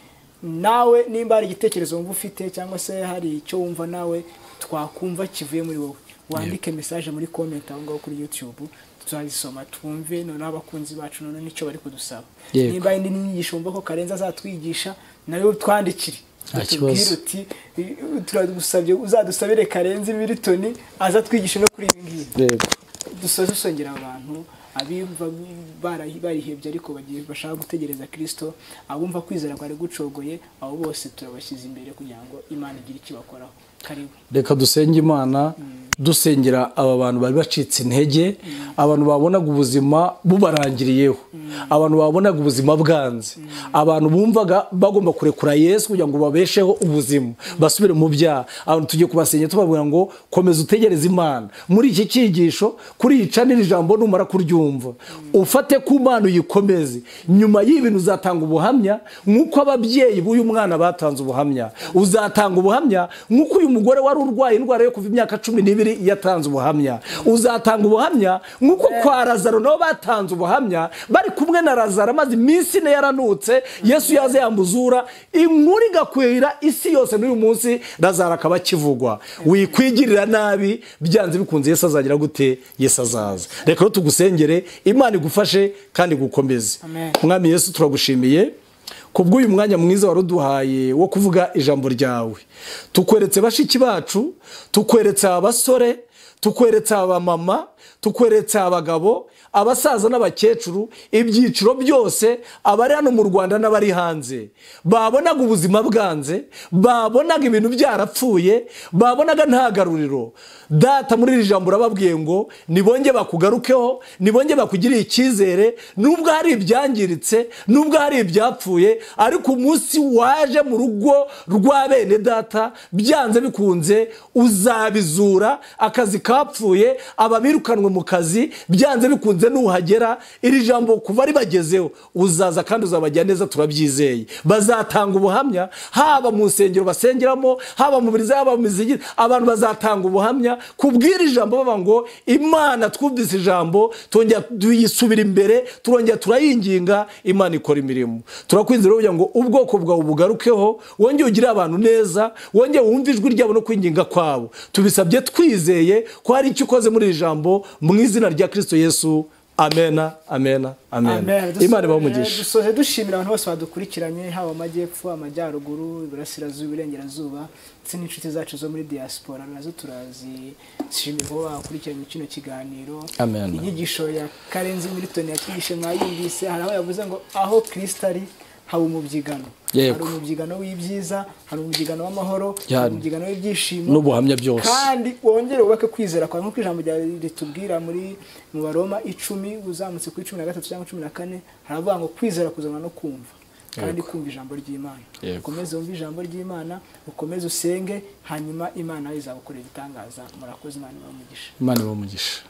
[SPEAKER 1] nawe nimba hari igitekerezo wumva ufite cyangwa se hari icyo wumva nawe twakumva kivuye muri wowe, wandike message muri comment aho ngaho kuri YouTube, tuzazisoma twumve noneho abakunzi bacu none nicyo bari kudusaba. Nimba indi nyigisho wumva ko Karenzi azatwigisha, nayo twandikire, tubwire uti turagusabye uzadusabire Karenzi Milton azatwigisha no kuri ibi ngibi.
[SPEAKER 3] Yego.
[SPEAKER 1] Dusoze usongera abantu abimva barihebye ariko bagiye bashaka gutegereza Kristo, abumva kwizera kwari gucogoye, abo bose turabashyize imbere kugira ngo Imana igire icyo bakoraho. Karibu.
[SPEAKER 3] Reka dusenge Imana, dusengera aba bantu bari bacitse intege, abantu babonaga ubuzima bubarangiriyeho, abantu babonaga ubuzima bwanze, abantu bumvaga bagomba kurekura Yesu kugira ngo babesheho ubuzima, basubire mu byaha. Abantu tugiye kubasenya tubabwira ngo komeza utegereze Imana. Muri iki cyigisho kuri iyi channel, ijambo numara kuryumva ufate ku Mana uyikomeze. Nyuma y'ibintu uzatanga ubuhamya nk'uko ababyeyi b'uyu mwana batanze ubuhamya, uzatanga ubuhamya nk'uko uyu mugore wari urwaye indwara yo kuva imyaka 12 yatanze ubuhamya. Uzatanga ubuhamya nk'uko kwa Lazaro nabo batanze ubuhamya, bari kumwe na Lazaro amaze iminsi ine yaranutse, Yesu yaze yamuzura, inkuru igakwira isi yose. N'uyu munsi Lazaro akaba akivugwa. Wikwigirira nabi, byanze bikunze Yesu azagira gute? Yesu azaza. Reka rero tugusengere, Imana igufashe kandi igukomeze. Mwami Yesu, turagushimiye kubw'uyu mwanya mwiza waruduhaye wo kuvuga ijambo ryawe. Tukweretse bashiki bacu, tukweretse abasore, tukweretse abamama, tukweretse abagabo, abasaza n'abakecuru, ibyiciro byose, abari hano mu Rwanda n'abari hanze. Babonaga ubuzima bwanze, babonaga ibintu byarapfuye, babonaga nta garuriro. Data, muri iri jambo urababwiye ngo nibonge bakugarukeho, nibonge bakugiriye icyizere, nubwo hari ibyangiritse, nubwo hari ibyapfuye, ariko umunsi waje mu rugo rwa bene data, byanze bikunze uzabizura. Akazi kapfuye, ababirukanwe mu kazi, byanze bikunze nuhagera iri jambo kuva ribagezeho uzaza kandi uzabajya neza. Turabyizeye, bazatanga ubuhamya, haba mu nsengero basengeramo, haba mu biriza, haba mu mizigiti, abantu bazatanga ubuhamya kubwira ijambo baba ngo Imana twumvise ijambo, twongera tuyisubira imbere, turongera turayinginga, Imana ikora imirimo. Turakwinzira kugira ngo ubwoko bwawe bugarukeho, wongere ugire abantu neza, wongere wumve ijwi ryabo no kwinginga kwabo. Tubisabye twizeye ko hari icyo ukoze muri iri jambo, mu izina rya Kristo Yesu. Amena, amena, amen. Imana ibahe umugisha.
[SPEAKER 1] Dusoje dushimira abantu bose badukurikiranye, haba amajyepfo, amajyaruguru, iburasirazuba, iburengerazuba, ndetse n'inshuti zacu zo muri diaspora, nazo turazishimira ko bakurikiranye kino kiganiro. Inyigisho ya Karenzi Milton yatwigishe mwayumvise, hari aho yavuze ngo aho Kristo ari haba umubyigano. Hari umubyigano w'ibyiza, hari umubyigano w'amahoro, hari umubyigano w'ibyishimo
[SPEAKER 3] n'ubuhamya byose.
[SPEAKER 1] Kandi wongere wubake kwizera kwawe nk'uko ijambo ritubwira muri mu Baroma 10 uzamutse kuri 13 cyangwa 14, haravuga ngo kwizera kuzanwa no kumva, kandi kumva ijambo ry'Imana. Ukomeze wumve ijambo ry'Imana, ukomeze usenge, hanyuma Imana izagukorera ibitangaza. Murakoze, Imana ibahe umugisha.
[SPEAKER 3] Imana ibahe umugisha.